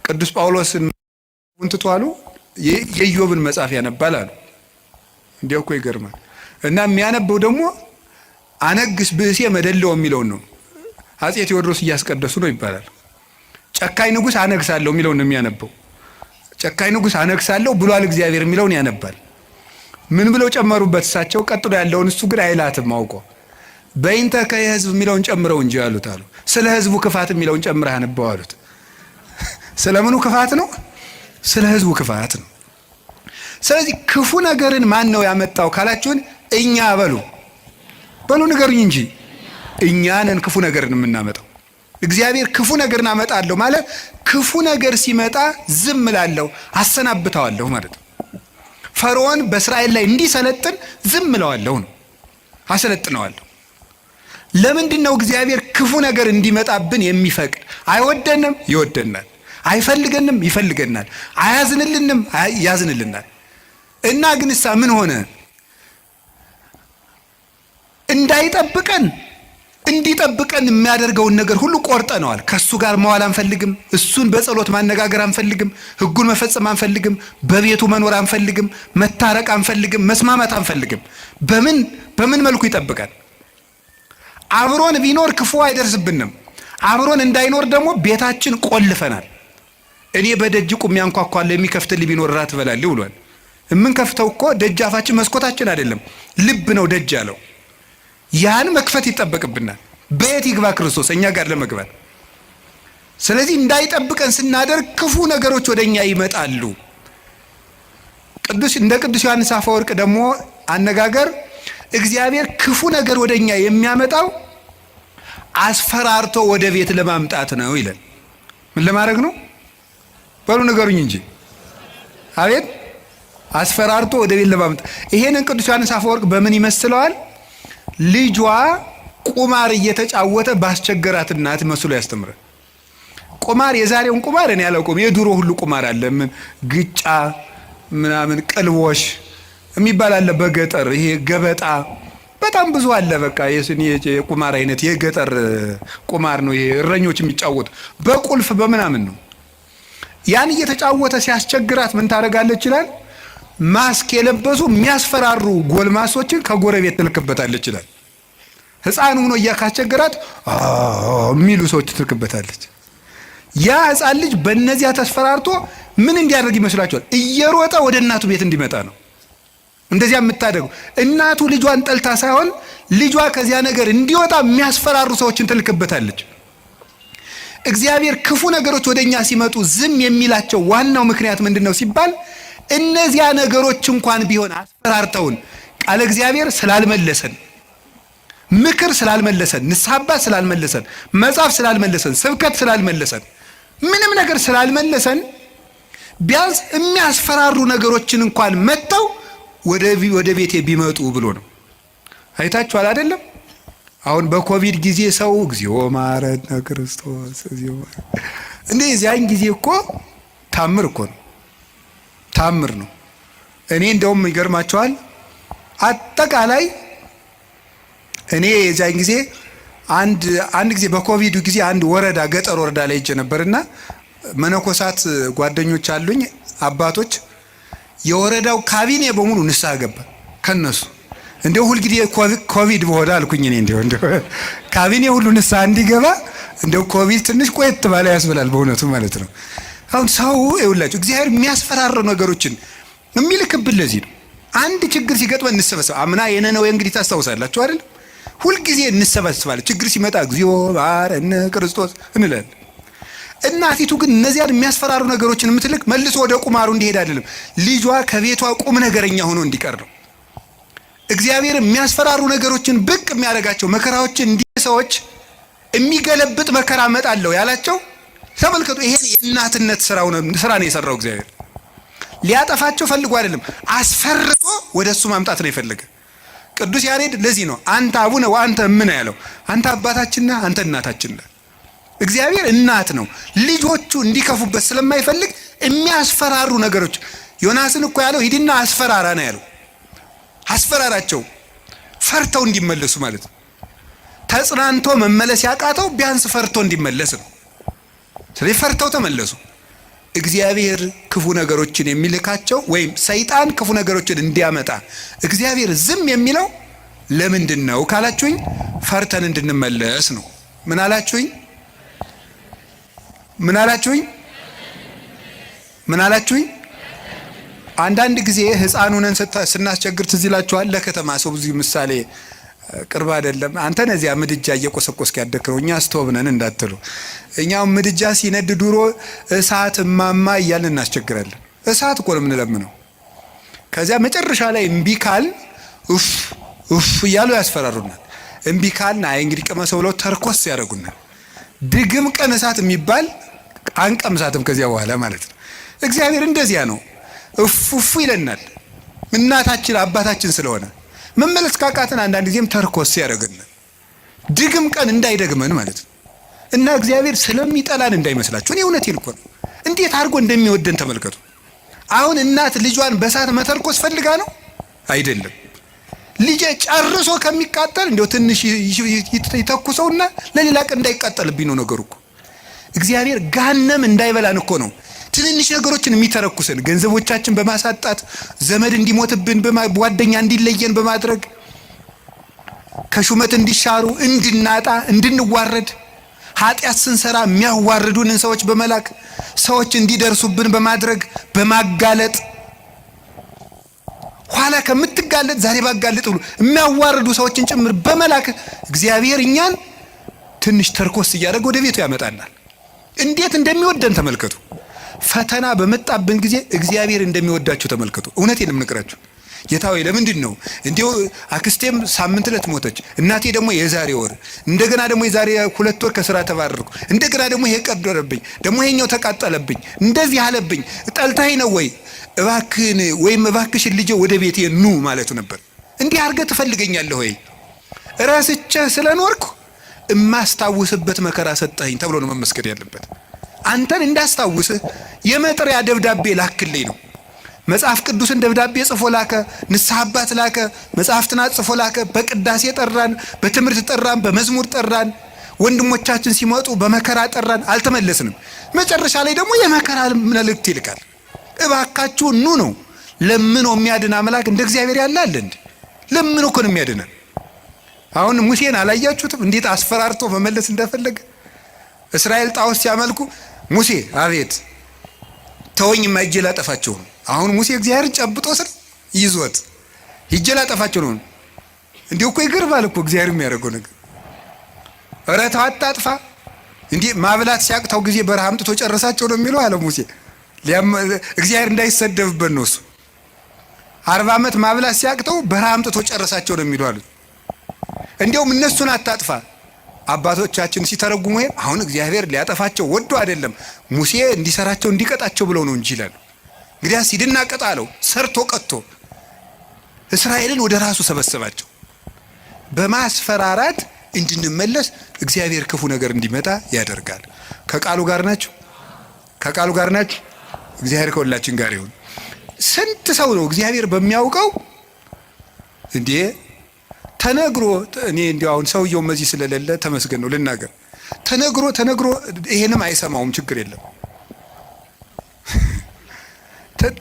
ቅዱስ ጳውሎስን ትቶ አሉ የኢዮብን መጽሐፍ ያነባል አሉ። እንዲያው እኮ ይገርማል። እና የሚያነበው ደግሞ አነግስ ብእሴ መደለው የሚለውን ነው። አፄ ቴዎድሮስ እያስቀደሱ ነው ይባላል። ጨካኝ ንጉሥ አነግሳለሁ የሚለውን ነው የሚያነበው። ጨካኝ ንጉሥ አነግሳለሁ ብሏል እግዚአብሔር የሚለውን ያነባል። ምን ብለው ጨመሩበት እሳቸው? ቀጥሎ ያለውን እሱ ግን አይላትም አውቆ በይንተ ከህዝብ የሚለውን ጨምረው እንጂ አሉት አሉ። ስለ ህዝቡ ክፋት የሚለውን ጨምረህ አንበው አሉት። ስለምኑ ክፋት ነው? ስለ ህዝቡ ክፋት ነው። ስለዚህ ክፉ ነገርን ማን ነው ያመጣው ካላችሁን፣ እኛ በሉ በሉ ንገሩኝ እንጂ እኛ ነን ክፉ ነገርን የምናመጣው። እግዚአብሔር ክፉ ነገርን አመጣለሁ ማለት ክፉ ነገር ሲመጣ ዝም እላለሁ፣ አሰናብተዋለሁ ማለት ነው። ፈርዖን በእስራኤል ላይ እንዲሰለጥን ዝም እለዋለሁ ነው፣ አሰለጥነዋለሁ። ለምንድን ነው እግዚአብሔር ክፉ ነገር እንዲመጣብን የሚፈቅድ? አይወደንም? ይወደናል። አይፈልገንም? ይፈልገናል። አያዝንልንም? ያዝንልናል። እና ግንሳ ምን ሆነ? እንዳይጠብቀን እንዲጠብቀን የሚያደርገውን ነገር ሁሉ ቆርጠነዋል። ከእሱ ጋር መዋል አንፈልግም። እሱን በጸሎት ማነጋገር አንፈልግም። ሕጉን መፈጸም አንፈልግም። በቤቱ መኖር አንፈልግም። መታረቅ አንፈልግም። መስማማት አንፈልግም። በምን በምን መልኩ ይጠብቀን? አብሮን ቢኖር ክፉ አይደርስብንም። አብሮን እንዳይኖር ደግሞ ቤታችን ቆልፈናል። እኔ በደጅ ቁሜ አንኳኳለሁ፣ የሚከፍትልኝ ቢኖር እራት እበላለሁ ብሏል። የምንከፍተው እኮ ደጃፋችን መስኮታችን አይደለም፣ ልብ ነው ደጅ ያለው። ያን መክፈት ይጠበቅብናል። በየት ይግባ ክርስቶስ እኛ ጋር ለመግባት? ስለዚህ እንዳይጠብቀን ስናደርግ ክፉ ነገሮች ወደ እኛ ይመጣሉ። ቅዱስ እንደ ቅዱስ ዮሐንስ አፈወርቅ ደግሞ አነጋገር እግዚአብሔር ክፉ ነገር ወደ እኛ የሚያመጣው አስፈራርቶ ወደ ቤት ለማምጣት ነው ይላል። ምን ለማድረግ ነው? በሉ ንገሩኝ እንጂ። አቤት፣ አስፈራርቶ ወደ ቤት ለማምጣት። ይሄንን ቅዱስ ዮሐንስ አፈወርቅ በምን ይመስለዋል? ልጇ ቁማር እየተጫወተ ባስቸገራት እናት መስሎ ያስተምራል። ቁማር የዛሬውን ቁማር እኔ አላውቀውም። የድሮ ሁሉ ቁማር አለ። ምን ግጫ ምናምን ቅልቦሽ የሚባል አለ በገጠር ይሄ ገበጣ በጣም ብዙ አለ። በቃ የቁማር አይነት የገጠር ቁማር ነው ይሄ እረኞች የሚጫወቱ በቁልፍ በምናምን ነው። ያን እየተጫወተ ሲያስቸግራት ምን ታደርጋለች ይላል። ማስክ የለበሱ የሚያስፈራሩ ጎልማሶችን ከጎረቤት ትልክበታለች ይላል። ሕፃን ሆኖ እያካስቸገራት የሚሉ ሰዎች ትልክበታለች። ያ ሕፃን ልጅ በእነዚያ ተስፈራርቶ ምን እንዲያደርግ ይመስላችኋል? እየሮጠ ወደ እናቱ ቤት እንዲመጣ ነው። እንደዚያ የምታደርገው እናቱ ልጇን ጠልታ ሳይሆን ልጇ ከዚያ ነገር እንዲወጣ የሚያስፈራሩ ሰዎችን ትልክበታለች። እግዚአብሔር ክፉ ነገሮች ወደ እኛ ሲመጡ ዝም የሚላቸው ዋናው ምክንያት ምንድን ነው ሲባል እነዚያ ነገሮች እንኳን ቢሆን አስፈራርተውን ቃለ እግዚአብሔር ስላልመለሰን፣ ምክር ስላልመለሰን፣ ንስሐ አባት ስላልመለሰን፣ መጽሐፍ ስላልመለሰን፣ ስብከት ስላልመለሰን፣ ምንም ነገር ስላልመለሰን ቢያንስ የሚያስፈራሩ ነገሮችን እንኳን መጥተው ወደ ቤቴ ቢመጡ ብሎ ነው። አይታችኋል አይደለም? አሁን በኮቪድ ጊዜ ሰው እግዚኦ መሐረነ ክርስቶስ እግዚኦ እንዴ! የዚያን ጊዜ እኮ ታምር እኮ ነው፣ ታምር ነው። እኔ እንደውም ይገርማቸዋል አጠቃላይ እኔ የዚያን ጊዜ አንድ ጊዜ በኮቪዱ ጊዜ አንድ ወረዳ ገጠር ወረዳ ላይ ሄጄ ነበርና መነኮሳት ጓደኞች አሉኝ አባቶች የወረዳው ካቢኔ በሙሉ ንስሐ ገባ ከነሱ። እንደው ሁልጊዜ ኮቪድ በሆነ አልኩኝ እኔ፣ እንደው እንደው ካቢኔ ሁሉ ንስሐ እንዲገባ እንደው ኮቪድ ትንሽ ቆየት ባለ ያስብላል በእውነቱ ማለት ነው። አሁን ሰው ይኸውላችሁ እግዚአብሔር የሚያስፈራሩ ነገሮችን የሚልክብን ለዚህ ነው። አንድ ችግር ሲገጥመን እንሰበሰብ። አምና የነነዌ እንግዲህ ታስታውሳላችሁ አይደል? ሁልጊዜ እንሰበስባለን። ችግር ሲመጣ እግዚኦ መሐረነ ክርስቶስ እንላለን። እናቲቱ ግን እነዚያን የሚያስፈራሩ ነገሮችን የምትልክ መልሶ ወደ ቁማሩ እንዲሄድ አይደለም፣ ልጇ ከቤቷ ቁም ነገረኛ ሆኖ እንዲቀር ነው። እግዚአብሔር የሚያስፈራሩ ነገሮችን ብቅ የሚያደርጋቸው መከራዎችን እንዲህ ሰዎች የሚገለብጥ መከራ እመጣለሁ ያላቸው ተመልከቱ። ይሄን የእናትነት ስራ ነው የሰራው እግዚአብሔር። ሊያጠፋቸው ፈልጎ አይደለም፣ አስፈርቶ ወደ እሱ ማምጣት ነው የፈለገ። ቅዱስ ያሬድ ለዚህ ነው አንተ አቡነ ወአንተ እምነ ያለው። አንተ አባታችን ነህ፣ አንተ እናታችን ነህ። እግዚአብሔር እናት ነው። ልጆቹ እንዲከፉበት ስለማይፈልግ የሚያስፈራሩ ነገሮች ዮናስን እኮ ያለው ሂድና አስፈራራ ነው ያለው። አስፈራራቸው ፈርተው እንዲመለሱ ማለት ነው። ተጽናንቶ መመለስ ያቃተው ቢያንስ ፈርቶ እንዲመለስ ነው። ስለዚህ ፈርተው ተመለሱ። እግዚአብሔር ክፉ ነገሮችን የሚልካቸው ወይም ሰይጣን ክፉ ነገሮችን እንዲያመጣ እግዚአብሔር ዝም የሚለው ለምንድን ነው ካላችሁኝ፣ ፈርተን እንድንመለስ ነው። ምን አላችሁኝ? ምን አላችሁኝ? ምን አላችሁኝ? አንዳንድ ጊዜ ሕፃን ሆነን ስናስቸግር ትዝ ይላችኋል። ለከተማ ሰው ብዙ ምሳሌ ቅርብ አይደለም። አንተ ነዚያ ምድጃ እየቆሰቆስክ ያደግከው እኛ ስቶብ ነን እንዳትሉ። እኛው ምድጃ ሲነድ ድሮ እሳት እማማ እያልን እናስቸግራለን። እሳት እኮ ነው የምንለምነው። ከዚያ መጨረሻ ላይ እምቢ ካልን ኡፍ ኡፍ እያሉ ያስፈራሩናል። እምቢ ካልን አይ እንግዲህ ቅመሰው ብለው ተርኮስ ያደርጉናል። ድግም ቀን እሳት የሚባል አንቀምሳትም ከዚያ በኋላ ማለት ነው። እግዚአብሔር እንደዚያ ነው። እፍ እፍ ይለናል። እናታችን አባታችን ስለሆነ መመለስ ካቃተን አንዳንድ ጊዜም ተርኮስ ያደርገናል። ድግም ቀን እንዳይደግመን ማለት ነው። እና እግዚአብሔር ስለሚጠላን እንዳይመስላችሁ። እኔ እውነቴን እኮ ነው። እንዴት አድርጎ እንደሚወደን ተመልከቱ። አሁን እናት ልጇን በእሳት መተርኮስ ፈልጋ ነው አይደለም። ልጄ ጨርሶ ከሚቃጠል እንደው ትንሽ ይተኩሰውና ለሌላ ቀን እንዳይቃጠልብኝ ነው ነገሩ እኮ። እግዚአብሔር ገሃነም እንዳይበላን እኮ ነው ትንንሽ ነገሮችን የሚተረኩሰን፣ ገንዘቦቻችን በማሳጣት፣ ዘመድ እንዲሞትብን፣ ጓደኛ እንዲለየን በማድረግ፣ ከሹመት እንዲሻሩ፣ እንድናጣ፣ እንድንዋረድ፣ ኃጢአት ስንሰራ የሚያዋርዱንን ሰዎች በመላክ፣ ሰዎች እንዲደርሱብን በማድረግ፣ በማጋለጥ፣ ኋላ ከምትጋለጥ ዛሬ ባጋለጥ ብሎ የሚያዋርዱ ሰዎችን ጭምር በመላክ እግዚአብሔር እኛን ትንሽ ተርኮስ እያደረገ ወደ ቤቱ ያመጣናል። እንዴት እንደሚወደን ተመልከቱ። ፈተና በመጣብን ጊዜ እግዚአብሔር እንደሚወዳችሁ ተመልከቱ። እውነቴን የምነግራችሁ ጌታ ሆይ ለምንድን ነው እንዲሁ አክስቴም ሳምንት ዕለት ሞተች፣ እናቴ ደግሞ የዛሬ ወር፣ እንደገና ደግሞ የዛሬ 2 ወር ከስራ ተባረርኩ፣ እንደገና ደግሞ ይሄ ቀደረብኝ፣ ደግሞ ይሄኛው ተቃጠለብኝ፣ እንደዚህ አለብኝ፣ ጠልታኝ ነው ወይ? እባክህን ወይም እባክሽን ልጄ ወደ ቤቴ ኑ ማለቱ ነበር። እንዲህ አድርገህ ትፈልገኛለህ ወይ? ረስቼህ ስለኖርኩ እማስታውስበት መከራ ሰጠኸኝ ተብሎ ነው መመስገን ያለበት። አንተን እንዳስታውስህ የመጥሪያ ደብዳቤ ላክልኝ ነው። መጽሐፍ ቅዱስን ደብዳቤ ጽፎ ላከ፣ ንስሐ አባት ላከ፣ መጽሐፍትን ጽፎ ላከ። በቅዳሴ ጠራን፣ በትምህርት ጠራን፣ በመዝሙር ጠራን። ወንድሞቻችን ሲመጡ በመከራ ጠራን፣ አልተመለስንም። መጨረሻ ላይ ደግሞ የመከራ መልእክት ይልካል። እባካችሁ ኑ ነው። ለምኖ የሚያድን አምላክ እንደ እግዚአብሔር ያለ አለ እንዴ? ለምኖ እኮ ነው የሚያድነን። አሁን ሙሴን አላያችሁትም? እንዴት አስፈራርቶ መመለስ እንደፈለገ። እስራኤል ጣዖት ሲያመልኩ ሙሴ አቤት ተወኝማ ሂጄ ላጠፋቸው ነው። አሁን ሙሴ እግዚአብሔርን ጨብጦ ስል ይዞት ሂጄ ላጠፋቸው ነው። እንዲሁ እኮ ይገርማል እኮ እግዚአብሔር የሚያደርገው ነገር። ኧረ ተው አታጥፋ። እንዲህ ማብላት ሲያቅተው ጊዜ በረሃ አምጥቶ ጨረሳቸው ነው የሚለው አለ ሙሴ። እግዚአብሔር እንዳይሰደብበት ነው እሱ። 40 ዓመት ማብላት ሲያቅተው በረሃ አምጥቶ ጨረሳቸው ነው የሚለው አሉት። እንዲያውም እነሱን አታጥፋ አባቶቻችን ሲተረጉሙ ይሄን አሁን እግዚአብሔር ሊያጠፋቸው ወዶ አይደለም ሙሴ እንዲሰራቸው እንዲቀጣቸው ብለው ነው እንጂ ይላሉ። እንግዲያስ ሂድና ቅጣ አለው። ሰርቶ ቀጥቶ እስራኤልን ወደ ራሱ ሰበሰባቸው። በማስፈራራት እንድንመለስ እግዚአብሔር ክፉ ነገር እንዲመጣ ያደርጋል። ከቃሉ ጋር ናችሁ? ከቃሉ ጋር ናችሁ? እግዚአብሔር ከሁላችን ጋር ይሁን። ስንት ሰው ነው እግዚአብሔር በሚያውቀው እንዴ ተነግሮ፣ እኔ እንዲያው አሁን ሰውየው መዚህ ስለሌለ ተመስገን ነው ልናገር። ተነግሮ ተነግሮ ይሄንም አይሰማውም፣ ችግር የለም።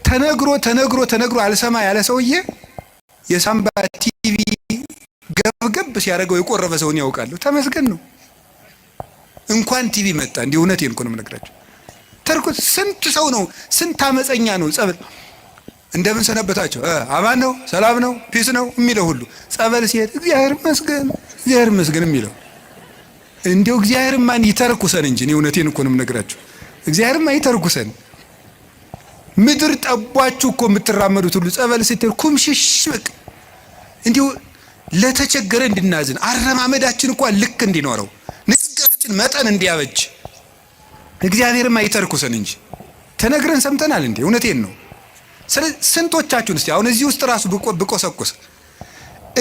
ተነግሮ ተነግሮ ተነግሮ አልሰማ ያለ ሰውዬ የሳምባ ቲቪ ገብገብ ሲያደርገው የቆረበ ሰውን ያውቃለሁ። ተመስገን ነው። እንኳን ቲቪ መጣ። እንዲህ እውነቴን እኮ ነው የምነግራቸው። ተርኮ ስንት ሰው ነው፣ ስንት አመፀኛ ነው። ጸበል እንደምን ሰነበታቸው፣ አማን ነው፣ ሰላም ነው፣ peace ነው የሚለው ሁሉ ጸበል ሲሄድ እግዚአብሔር ይመስገን፣ እግዚአብሔር ይመስገን የሚለው እንዲያው እግዚአብሔር ማን ይተርኩሰን እንጂ እኔ እውነቴን እኮ ነው የምነግራቸው። እግዚአብሔርማ ይተርኩሰን። ምድር ጠቧችሁ እኮ የምትራመዱት ሁሉ ጸበል ስትሄድ ኩምሽሽ በቃ እንዲሁ ለተቸገረ እንድናዝን አረማመዳችን እንኳን ልክ እንዲኖረው ንግግራችን መጠን እንዲያበጅ እግዚአብሔርማ ይተርኩሰን እንጂ ተነግረን ሰምተናል እንዴ? እውነቴን ነው። ስለዚህ ስንቶቻችሁን እስቲ አሁን እዚህ ውስጥ ራሱ ብቆሰቁስ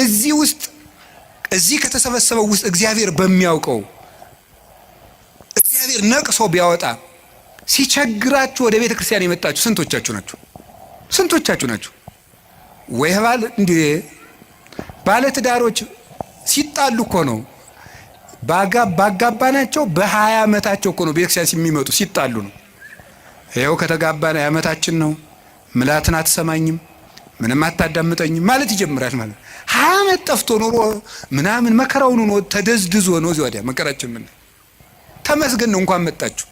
እዚህ ውስጥ እዚህ ከተሰበሰበው ውስጥ እግዚአብሔር በሚያውቀው እግዚአብሔር ነቅሶ ቢያወጣ ሲቸግራችሁ ወደ ቤተ ክርስቲያን የመጣችሁ ስንቶቻችሁ ናችሁ? ስንቶቻችሁ ናችሁ? ወይ ባል እንዴ ባለ ትዳሮች ሲጣሉ እኮ ነው ባጋባናቸው በ20 ዓመታቸው እኮ ነው ቤተክርስቲያን የሚመጡ ሲጣሉ ነው። ይኸው ከተጋባን 20 ዓመታችን ነው፣ ምላትን አትሰማኝም፣ ምንም አታዳምጠኝም ማለት ይጀምራል ማለት 20 ዓመት ጠፍቶ ኖሮ ምናምን መከራውን ሆኖ ተደዝድዞ ነው እዚህ ወዲያ መከራችን ምን ተመስገን ነው እንኳን መጣችሁ።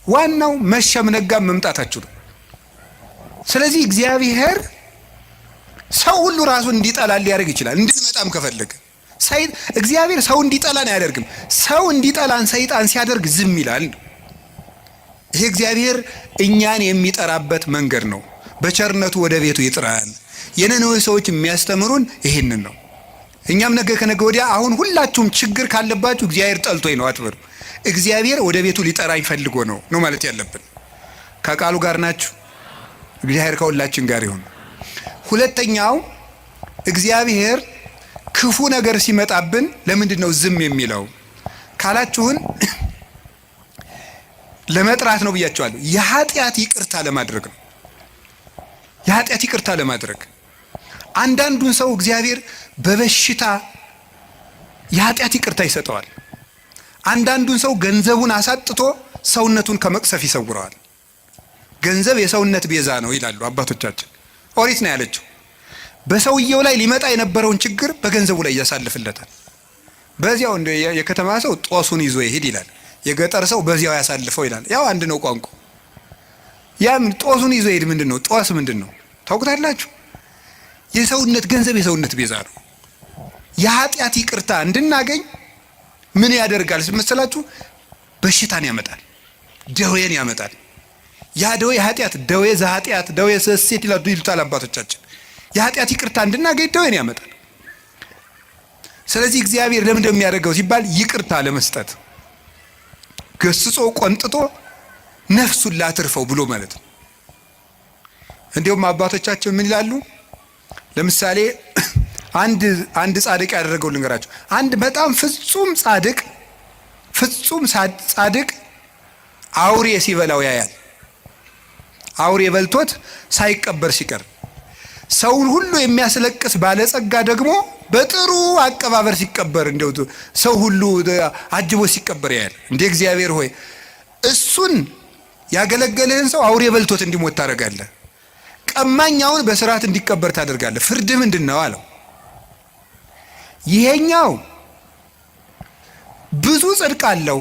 ዋናው መሸም ነጋም መምጣታችሁ ነው። ስለዚህ እግዚአብሔር ሰው ሁሉ ራሱ እንዲጠላ ሊያደርግ ይችላል። እንድንመጣም ከፈለገ እግዚአብሔር ሰው እንዲጠላን አያደርግም። ሰው እንዲጠላን ሰይጣን ሲያደርግ ዝም ይላል። ይሄ እግዚአብሔር እኛን የሚጠራበት መንገድ ነው። በቸርነቱ ወደ ቤቱ ይጥራን። የነነዌ ሰዎች የሚያስተምሩን ይህንን ነው። እኛም ነገ ከነገ ወዲያ አሁን ሁላችሁም ችግር ካለባችሁ እግዚአብሔር ጠልቶኝ ነው አትበሉ። እግዚአብሔር ወደ ቤቱ ሊጠራኝ ፈልጎ ነው ነው ማለት ያለብን። ከቃሉ ጋር ናችሁ። እግዚአብሔር ከሁላችን ጋር ይሁን። ሁለተኛው እግዚአብሔር ክፉ ነገር ሲመጣብን ለምንድን ነው ዝም የሚለው ካላችሁን ለመጥራት ነው ብያቸዋለሁ። የኃጢአት ይቅርታ ለማድረግ ነው። የኃጢአት ይቅርታ ለማድረግ አንዳንዱን ሰው እግዚአብሔር በበሽታ የኃጢአት ይቅርታ ይሰጠዋል። አንዳንዱን ሰው ገንዘቡን አሳጥቶ ሰውነቱን ከመቅሰፍ ይሰውረዋል። ገንዘብ የሰውነት ቤዛ ነው ይላሉ አባቶቻችን። ኦሪት ነው ያለችው። በሰውየው ላይ ሊመጣ የነበረውን ችግር በገንዘቡ ላይ ያሳልፍለታል። በዚያው እንደ የከተማ ሰው ጦሱን ይዞ ይሄድ ይላል። የገጠር ሰው በዚያው ያሳልፈው ይላል። ያው አንድ ነው ቋንቋ። ያም ጦሱን ይዞ ይሄድ ምንድን ነው? ጦስ ምንድን ነው ታውቁታላችሁ? የሰውነት ገንዘብ የሰውነት ቤዛ ነው። የኃጢአት ይቅርታ እንድናገኝ ምን ያደርጋል መሰላችሁ? በሽታን ያመጣል፣ ደዌን ያመጣል። ያ ደዌ ኃጢአት ደዌ ዘኃጢአት ደዌ ዘሴት ይሉታል አባቶቻችን። የኃጢአት ይቅርታ እንድናገኝ ደዌን ያመጣል። ስለዚህ እግዚአብሔር ለምን እንደሚያደርገው ሲባል ይቅርታ ለመስጠት ገስጾ ቆንጥጦ ነፍሱን ላትርፈው ብሎ ማለት ነው። እንዲሁም አባቶቻችን ምን ይላሉ? ለምሳሌ አንድ ጻድቅ ያደረገው ልንገራቸው። አንድ በጣም ፍጹም ጻድቅ ፍጹም ጻድቅ አውሬ ሲበላው ያያል። አውሬ በልቶት ሳይቀበር ሲቀር፣ ሰውን ሁሉ የሚያስለቅስ ባለጸጋ ደግሞ በጥሩ አቀባበር ሲቀበር፣ እንደው ሰው ሁሉ አጅቦ ሲቀበር ያያል። እንደ እግዚአብሔር ሆይ እሱን ያገለገልህን ሰው አውሬ በልቶት እንዲሞት ታደርጋለህ። ቀማኛውን በስርዓት እንዲቀበር ታደርጋለህ። ፍርድ ምንድን ነው አለው። ይሄኛው ብዙ ጽድቅ አለው፣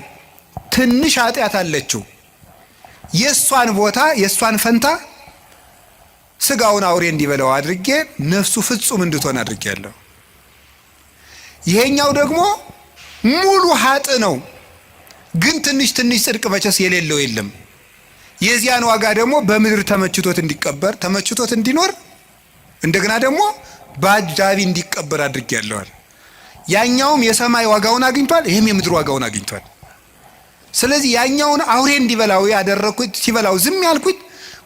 ትንሽ ኃጢአት አለችው። የእሷን ቦታ የእሷን ፈንታ ስጋውን አውሬ እንዲበላው አድርጌ ነፍሱ ፍጹም እንድትሆን አድርጌያለሁ። ይሄኛው ደግሞ ሙሉ ሀጥ ነው፣ ግን ትንሽ ትንሽ ጽድቅ መቼስ የሌለው የለም። የዚያን ዋጋ ደግሞ በምድር ተመችቶት እንዲቀበር ተመችቶት እንዲኖር እንደገና ደግሞ በአጃቢ እንዲቀበር አድርጌያለሁ። ያኛውም የሰማይ ዋጋውን አግኝቷል፣ ይህም የምድር ዋጋውን አግኝቷል። ስለዚህ ያኛውን አውሬ እንዲበላው ያደረኩት ሲበላው ዝም ያልኩት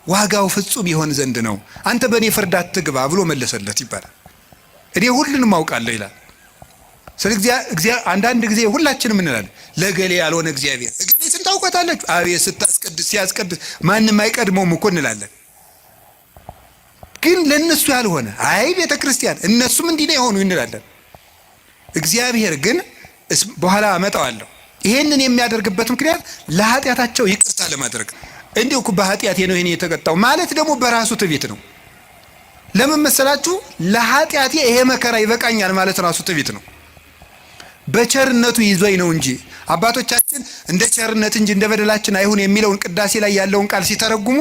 ዋጋው ፍጹም ይሆን ዘንድ ነው። አንተ በእኔ ፍርድ አትግባ ብሎ መለሰለት ይባላል። እኔ ሁሉንም አውቃለሁ ይላል። ስለዚህ አንዳንድ ጊዜ ሁላችንም እንላለን ለገሌ ያልሆነ እግዚአብሔር እገሌ ስንት ታውቃታላችሁ? አቤት ስታስቀድስ ሲያስቀድስ ማንም አይቀድመውም እኮ እንላለን። ግን ለእነሱ ያልሆነ አይ ቤተ ክርስቲያን እነሱም እንዲህ ነው የሆኑ እንላለን። እግዚአብሔር ግን በኋላ አመጣዋለሁ። ይሄንን የሚያደርግበት ምክንያት ለኃጢአታቸው ይቅርታ ለማድረግ እንዲሁ እኮ በኃጢአቴ ነው ይሄን የተቀጣው ማለት ደግሞ በራሱ ትዕቢት ነው። ለምን መሰላችሁ? ለኃጢአቴ ይሄ መከራ ይበቃኛል ማለት ራሱ ትዕቢት ነው። በቸርነቱ ይዞኝ ነው እንጂ አባቶቻችን እንደ ቸርነት እንጂ እንደ በደላችን አይሁን የሚለውን ቅዳሴ ላይ ያለውን ቃል ሲተረጉሙ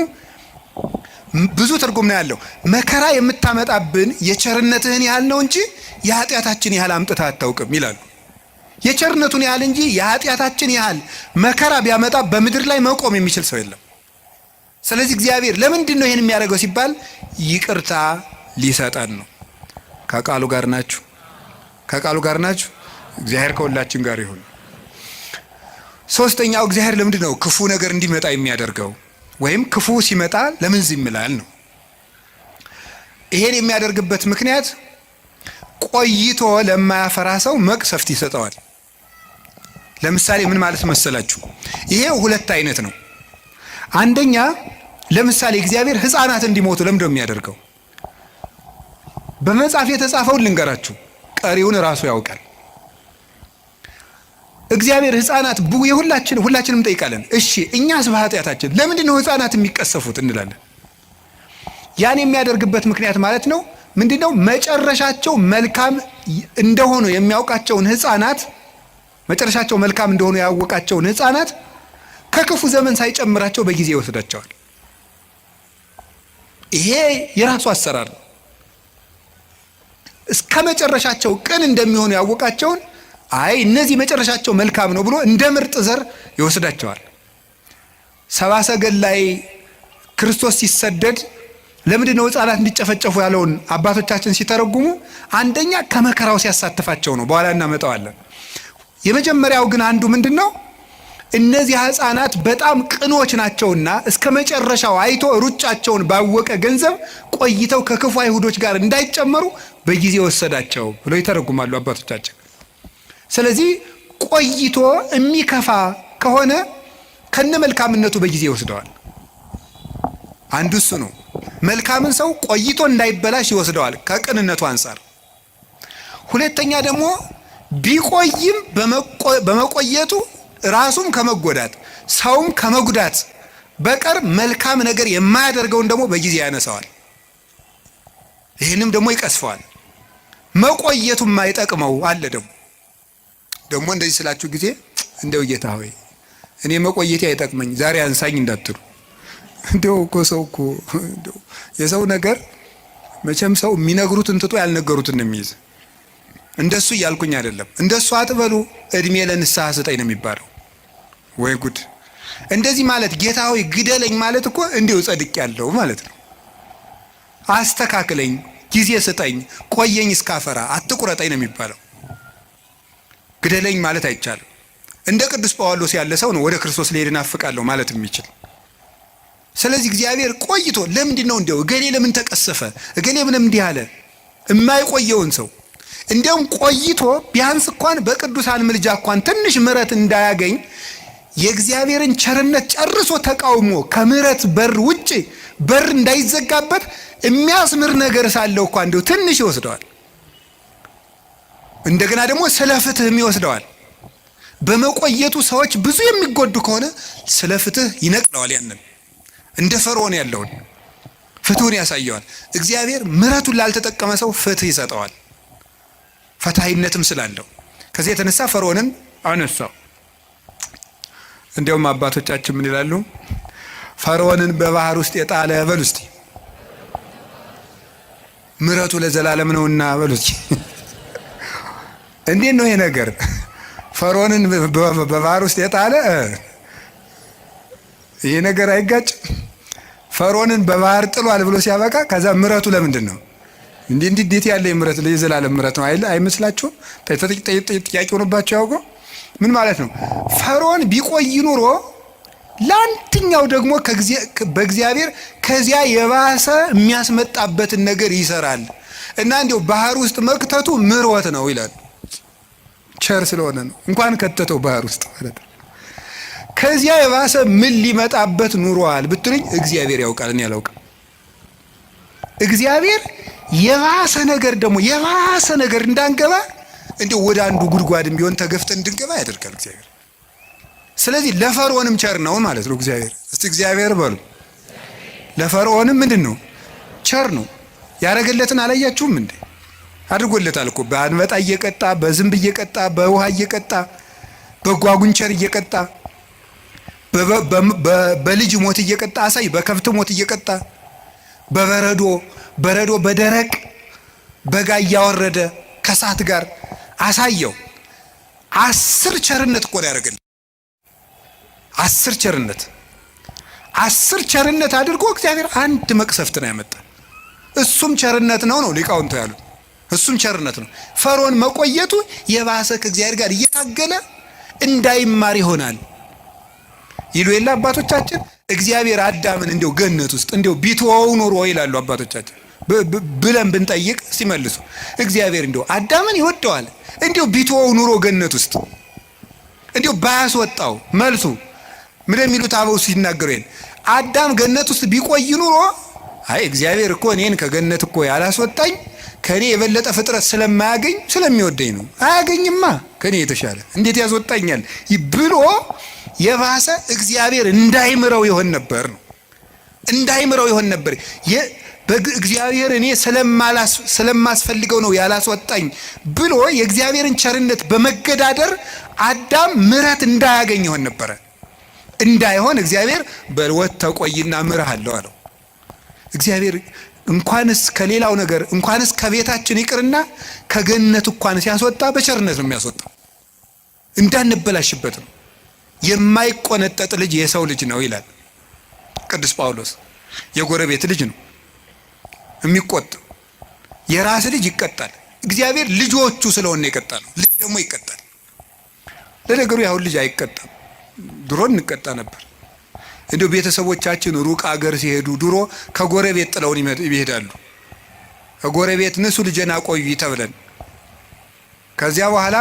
ብዙ ትርጉም ነው ያለው። መከራ የምታመጣብን የቸርነትህን ያህል ነው እንጂ የኃጢአታችን ያህል አምጥተህ አታውቅም ይላሉ። የቸርነቱን ያህል እንጂ የኃጢአታችን ያህል መከራ ቢያመጣ በምድር ላይ መቆም የሚችል ሰው የለም። ስለዚህ እግዚአብሔር ለምንድን ነው ይህን የሚያደርገው ሲባል ይቅርታ ሊሰጠን ነው። ከቃሉ ጋር ናችሁ? ከቃሉ ጋር ናችሁ? እግዚአብሔር ከሁላችን ጋር ይሁን። ሶስተኛው እግዚአብሔር ለምንድን ነው ክፉ ነገር እንዲመጣ የሚያደርገው? ወይም ክፉ ሲመጣ ለምን ዝም ይላል ነው። ይሄን የሚያደርግበት ምክንያት ቆይቶ ለማያፈራ ሰው መቅሰፍት ይሰጠዋል። ለምሳሌ ምን ማለት መሰላችሁ? ይሄ ሁለት አይነት ነው። አንደኛ ለምሳሌ እግዚአብሔር ሕፃናት እንዲሞቱ ለምንድን ነው የሚያደርገው? በመጽሐፍ የተጻፈውን ልንገራችሁ፣ ቀሪውን ራሱ ያውቃል። እግዚአብሔር ሕፃናት የሁላችን ሁላችንም እንጠይቃለን። እሺ እኛስ በኃጢአታችን ለምንድን ነው ሕፃናት የሚቀሰፉት እንላለን። ያን የሚያደርግበት ምክንያት ማለት ነው ምንድን ነው? መጨረሻቸው መልካም እንደሆኑ የሚያውቃቸውን ሕፃናት መጨረሻቸው መልካም እንደሆኑ ያወቃቸውን ሕፃናት ከክፉ ዘመን ሳይጨምራቸው በጊዜ ይወስዳቸዋል። ይሄ የራሱ አሰራር ነው። እስከ መጨረሻቸው ቅን እንደሚሆኑ ያወቃቸውን አይ እነዚህ መጨረሻቸው መልካም ነው ብሎ እንደ ምርጥ ዘር ይወስዳቸዋል። ሰብአ ሰገል ላይ ክርስቶስ ሲሰደድ ለምንድን ነው ሕፃናት እንዲጨፈጨፉ ያለውን አባቶቻችን ሲተረጉሙ አንደኛ ከመከራው ሲያሳትፋቸው ነው። በኋላ እናመጣዋለን። የመጀመሪያው ግን አንዱ ምንድን ነው? እነዚህ ሕፃናት በጣም ቅኖች ናቸውና እስከ መጨረሻው አይቶ ሩጫቸውን ባወቀ ገንዘብ ቆይተው ከክፉ አይሁዶች ጋር እንዳይጨመሩ በጊዜ ወሰዳቸው ብለው ይተረጉማሉ አባቶቻችን። ስለዚህ ቆይቶ የሚከፋ ከሆነ ከነ መልካምነቱ በጊዜ ይወስደዋል። አንዱ እሱ ነው። መልካምን ሰው ቆይቶ እንዳይበላሽ ይወስደዋል ከቅንነቱ አንጻር። ሁለተኛ ደግሞ ቢቆይም በመቆየቱ ራሱም ከመጎዳት ሰውም ከመጉዳት በቀር መልካም ነገር የማያደርገውን ደግሞ በጊዜ ያነሳዋል። ይህንም ደግሞ ይቀስፈዋል። መቆየቱ የማይጠቅመው አለ። ደግሞ እንደዚህ ስላችሁ ጊዜ እንደው ጌታ ሆይ እኔ መቆየቴ አይጠቅመኝ ዛሬ አንሳኝ እንዳትሉ። እንደው እኮ ሰው እኮ የሰው ነገር መቼም ሰው የሚነግሩትን ትቶ ያልነገሩትን ነው የሚይዝ። እንደሱ እያልኩኝ አይደለም። እንደሱ አትበሉ፣ እድሜ ለንስሐ ስጠኝ ነው የሚባለው። ወይ ጉድ! እንደዚህ ማለት ጌታ ሆይ ግደለኝ ማለት እኮ እንዲሁ ጸድቅ ያለው ማለት ነው። አስተካክለኝ፣ ጊዜ ስጠኝ፣ ቆየኝ እስካፈራ አትቁረጠኝ ነው የሚባለው። ግደለኝ ማለት አይቻልም። እንደ ቅዱስ ጳውሎስ ያለ ሰው ነው ወደ ክርስቶስ ልሄድ እናፍቃለሁ ማለት የሚችል። ስለዚህ እግዚአብሔር ቆይቶ ለምንድን ነው እንዲያው እገሌ ለምን ተቀሰፈ፣ እገሌ ምንም እንዲህ አለ የማይቆየውን ሰው እንዲያውም ቆይቶ ቢያንስ እንኳን በቅዱሳን ምልጃ እንኳን ትንሽ ምሕረት እንዳያገኝ የእግዚአብሔርን ቸርነት ጨርሶ ተቃውሞ ከምሕረት በር ውጭ በር እንዳይዘጋበት የሚያስምር ነገር ሳለው እንኳን እንዲያው ትንሽ ይወስደዋል። እንደገና ደግሞ ስለ ፍትህም ይወስደዋል። በመቆየቱ ሰዎች ብዙ የሚጎዱ ከሆነ ስለ ፍትህ ይነቅለዋል። ያንን እንደ ፈርዖን ያለውን ፍትሁን ያሳየዋል። እግዚአብሔር ምሕረቱን ላልተጠቀመ ሰው ፍትህ ይሰጠዋል፣ ፈታሂነትም ስላለው። ከዚህ የተነሳ ፈርዖንን አነሳው። እንዲያውም አባቶቻችን ምን ይላሉ? ፈርዖንን በባህር ውስጥ የጣለ በሉ እስቲ፣ ምሕረቱ ለዘላለም ነውና በሉ እስቲ። እንዴት ነው ይሄ ነገር? ፈርዖንን በባህር ውስጥ የጣለ ይሄ ነገር አይጋጭም? ፈርዖንን በባህር ጥሏል ብሎ ሲያበቃ ከዛ ምሕረቱ ለምንድን ነው እንዲህ እንዲህ እንዴት ያለ ምሕረት የዘላለም ምሕረት ነው አይመስላችሁም? ጥያቄ ሆኖባቸው ያውቀው ምን ማለት ነው? ፈርዖን ቢቆይ ኑሮ ለአንድኛው ደግሞ በእግዚአብሔር ከዚያ የባሰ የሚያስመጣበትን ነገር ይሰራል እና እንዲያው ባህር ውስጥ መክተቱ ምሕረት ነው ይላል። ቸር ስለሆነ ነው እንኳን ከተተው ባህር ውስጥ ማለት ነው። ከዚያ የባሰ ምን ሊመጣበት ኑሯል ብትሉኝ እግዚአብሔር ያውቃል፣ እኔ አላውቅም። እግዚአብሔር የባሰ ነገር ደግሞ የባሰ ነገር እንዳንገባ እንዲያው ወደ አንዱ ጉድጓድም ቢሆን ተገፍተን እንድንገባ ያደርጋል እግዚአብሔር። ስለዚህ ለፈርዖንም ቸር ነው ማለት ነው እግዚአብሔር። እስቲ እግዚአብሔር በሉ። ለፈርዖንም ምንድን ነው? ቸር ነው። ያደረገለትን አላያችሁም እንዴ? አድርጎለታል እኮ በአንበጣ እየቀጣ፣ በዝንብ እየቀጣ፣ በውሃ እየቀጣ፣ በጓጉንቸር እየቀጣ፣ በልጅ ሞት እየቀጣ አሳይ፣ በከብት ሞት እየቀጣ፣ በበረዶ በረዶ በደረቅ በጋ እያወረደ ከእሳት ጋር አሳየው። 10 ቸርነት እኮ ነው ያደረገለት። 10 ቸርነት 10 ቸርነት አድርጎ እግዚአብሔር አንድ መቅሰፍት ነው ያመጣ። እሱም ቸርነት ነው ነው ሊቃውንቱ ያሉት። እሱም ቸርነት ነው። ፈርዖን መቆየቱ የባሰ ከእግዚአብሔር ጋር እየታገለ እንዳይማር ይሆናል ይሉ የለ አባቶቻችን። እግዚአብሔር አዳምን እንደው ገነት ውስጥ እንደው ቢተወው ኖሮ ይላሉ አባቶቻችን ብለን ብንጠይቅ ሲመልሱ እግዚአብሔር እንደው አዳምን ይወደዋል፣ እንደው ቢተወው ኑሮ ገነት ውስጥ እንደው ባያስወጣው። መልሱ ምን የሚሉት አበው ሲናገሩ ይሄን አዳም ገነት ውስጥ ቢቆይ ኑሮ አይ እግዚአብሔር እኮ እኔን ከገነት እኮ ያላስወጣኝ ከኔ የበለጠ ፍጥረት ስለማያገኝ ስለሚወደኝ ነው። አያገኝማ ከኔ የተሻለ እንዴት ያስወጣኛል ብሎ የባሰ እግዚአብሔር እንዳይምረው ይሆን ነበር ነው። እንዳይምረው ይሆን ነበር። እግዚአብሔር እኔ ስለማስፈልገው ነው ያላስወጣኝ ብሎ የእግዚአብሔርን ቸርነት በመገዳደር አዳም ምሕረት እንዳያገኝ ይሆን ነበረ። እንዳይሆን እግዚአብሔር በልወት ተቆይና ምርሃለሁ አለው። እግዚአብሔር እንኳንስ ከሌላው ነገር እንኳንስ ከቤታችን ይቅርና ከገነት እንኳን ሲያስወጣ በቸርነት ነው የሚያስወጣው፣ እንዳንበላሽበት ነው። የማይቆነጠጥ ልጅ የሰው ልጅ ነው ይላል ቅዱስ ጳውሎስ። የጎረቤት ልጅ ነው የሚቆጥ፣ የራስ ልጅ ይቀጣል። እግዚአብሔር ልጆቹ ስለሆነ ይቀጣል። ልጅ ደግሞ ይቀጣል። ለነገሩ ያሁን ልጅ አይቀጣም። ድሮ እንቀጣ ነበር። እንዲሁ ቤተሰቦቻችን ሩቅ አገር ሲሄዱ ድሮ ከጎረቤት ጥለውን ይሄዳሉ። ከጎረቤት ንሱ ልጄን አቆዩ ተብለን ከዚያ በኋላ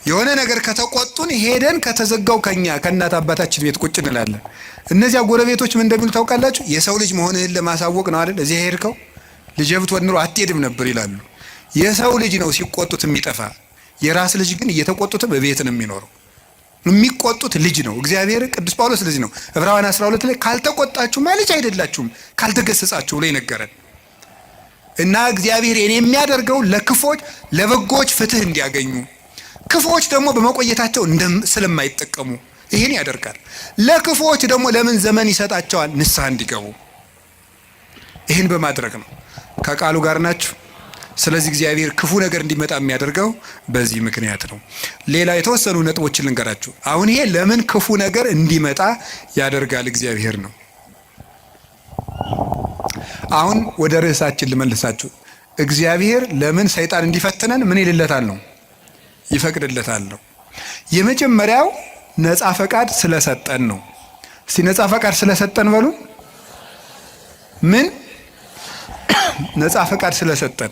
የሆነ ነገር ከተቆጡን ሄደን ከተዘጋው ከኛ ከእናት አባታችን ቤት ቁጭ እንላለን። እነዚያ ጎረቤቶች ምን እንደሚሉ ታውቃላችሁ? የሰው ልጅ መሆንህን ለማሳወቅ ነው አይደል እዚያ ሄድከው፣ ልጄ ብትሆን ኑሮ አትሄድም ነበር ይላሉ። የሰው ልጅ ነው ሲቆጡት የሚጠፋ። የራስ ልጅ ግን እየተቆጡትም በቤት ነው የሚኖረው። የሚቆጡት ልጅ ነው። እግዚአብሔር ቅዱስ ጳውሎስ ልጅ ነው። ዕብራውያን 12 ላይ ካልተቆጣችሁማ ልጅ አይደላችሁም ካልተገሰጻችሁ ብሎ ይነገረን እና እግዚአብሔር የኔ የሚያደርገው ለክፎች ለበጎች ፍትህ እንዲያገኙ ክፉዎች ደግሞ በመቆየታቸው ስለማይጠቀሙ ይህን ያደርጋል። ለክፉዎች ደግሞ ለምን ዘመን ይሰጣቸዋል? ንስሐ እንዲገቡ ይህን በማድረግ ነው። ከቃሉ ጋር ናችሁ። ስለዚህ እግዚአብሔር ክፉ ነገር እንዲመጣ የሚያደርገው በዚህ ምክንያት ነው። ሌላ የተወሰኑ ነጥቦችን ልንገራችሁ። አሁን ይሄ ለምን ክፉ ነገር እንዲመጣ ያደርጋል እግዚአብሔር ነው። አሁን ወደ ርዕሳችን ልመልሳችሁ። እግዚአብሔር ለምን ሰይጣን እንዲፈትነን ምን ይልለታል ነው ይፈቅድለታል ነው። የመጀመሪያው ነፃ ፈቃድ ስለሰጠን ነው። እስቲ ነፃ ፈቃድ ስለሰጠን በሉ። ምን ነፃ ፈቃድ ስለሰጠን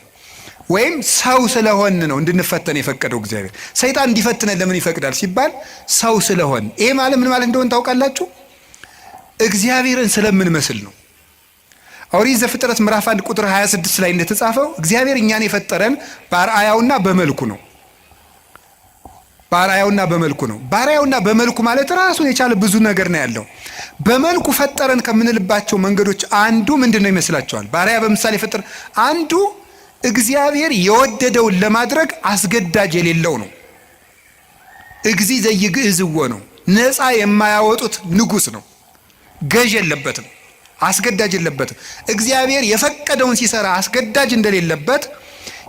ወይም ሰው ስለሆን ነው እንድንፈተን የፈቀደው እግዚአብሔር። ሰይጣን እንዲፈትነን ለምን ይፈቅዳል ሲባል ሰው ስለሆን። ይሄ ማለት ምን ማለት እንደሆነ ታውቃላችሁ? እግዚአብሔርን ስለምንመስል ነው። ኦሪት ዘፍጥረት ምዕራፍ 1 ቁጥር 26 ላይ እንደተጻፈው እግዚአብሔር እኛን የፈጠረን በአርአያውና በመልኩ ነው። በአርአያውና በመልኩ ነው። በአርአያውና በመልኩ ማለት ራሱን የቻለ ብዙ ነገር ነው ያለው። በመልኩ ፈጠረን ከምንልባቸው መንገዶች አንዱ ምንድን ነው ይመስላችኋል? በአርአያ በምሳሌ ፈጠረ አንዱ እግዚአብሔር የወደደውን ለማድረግ አስገዳጅ የሌለው ነው። እግዚ ዘይግዕዝዎ ነው። ነፃ የማያወጡት ንጉሥ ነው። ገዥ የለበትም፣ አስገዳጅ የለበትም። እግዚአብሔር የፈቀደውን ሲሰራ አስገዳጅ እንደሌለበት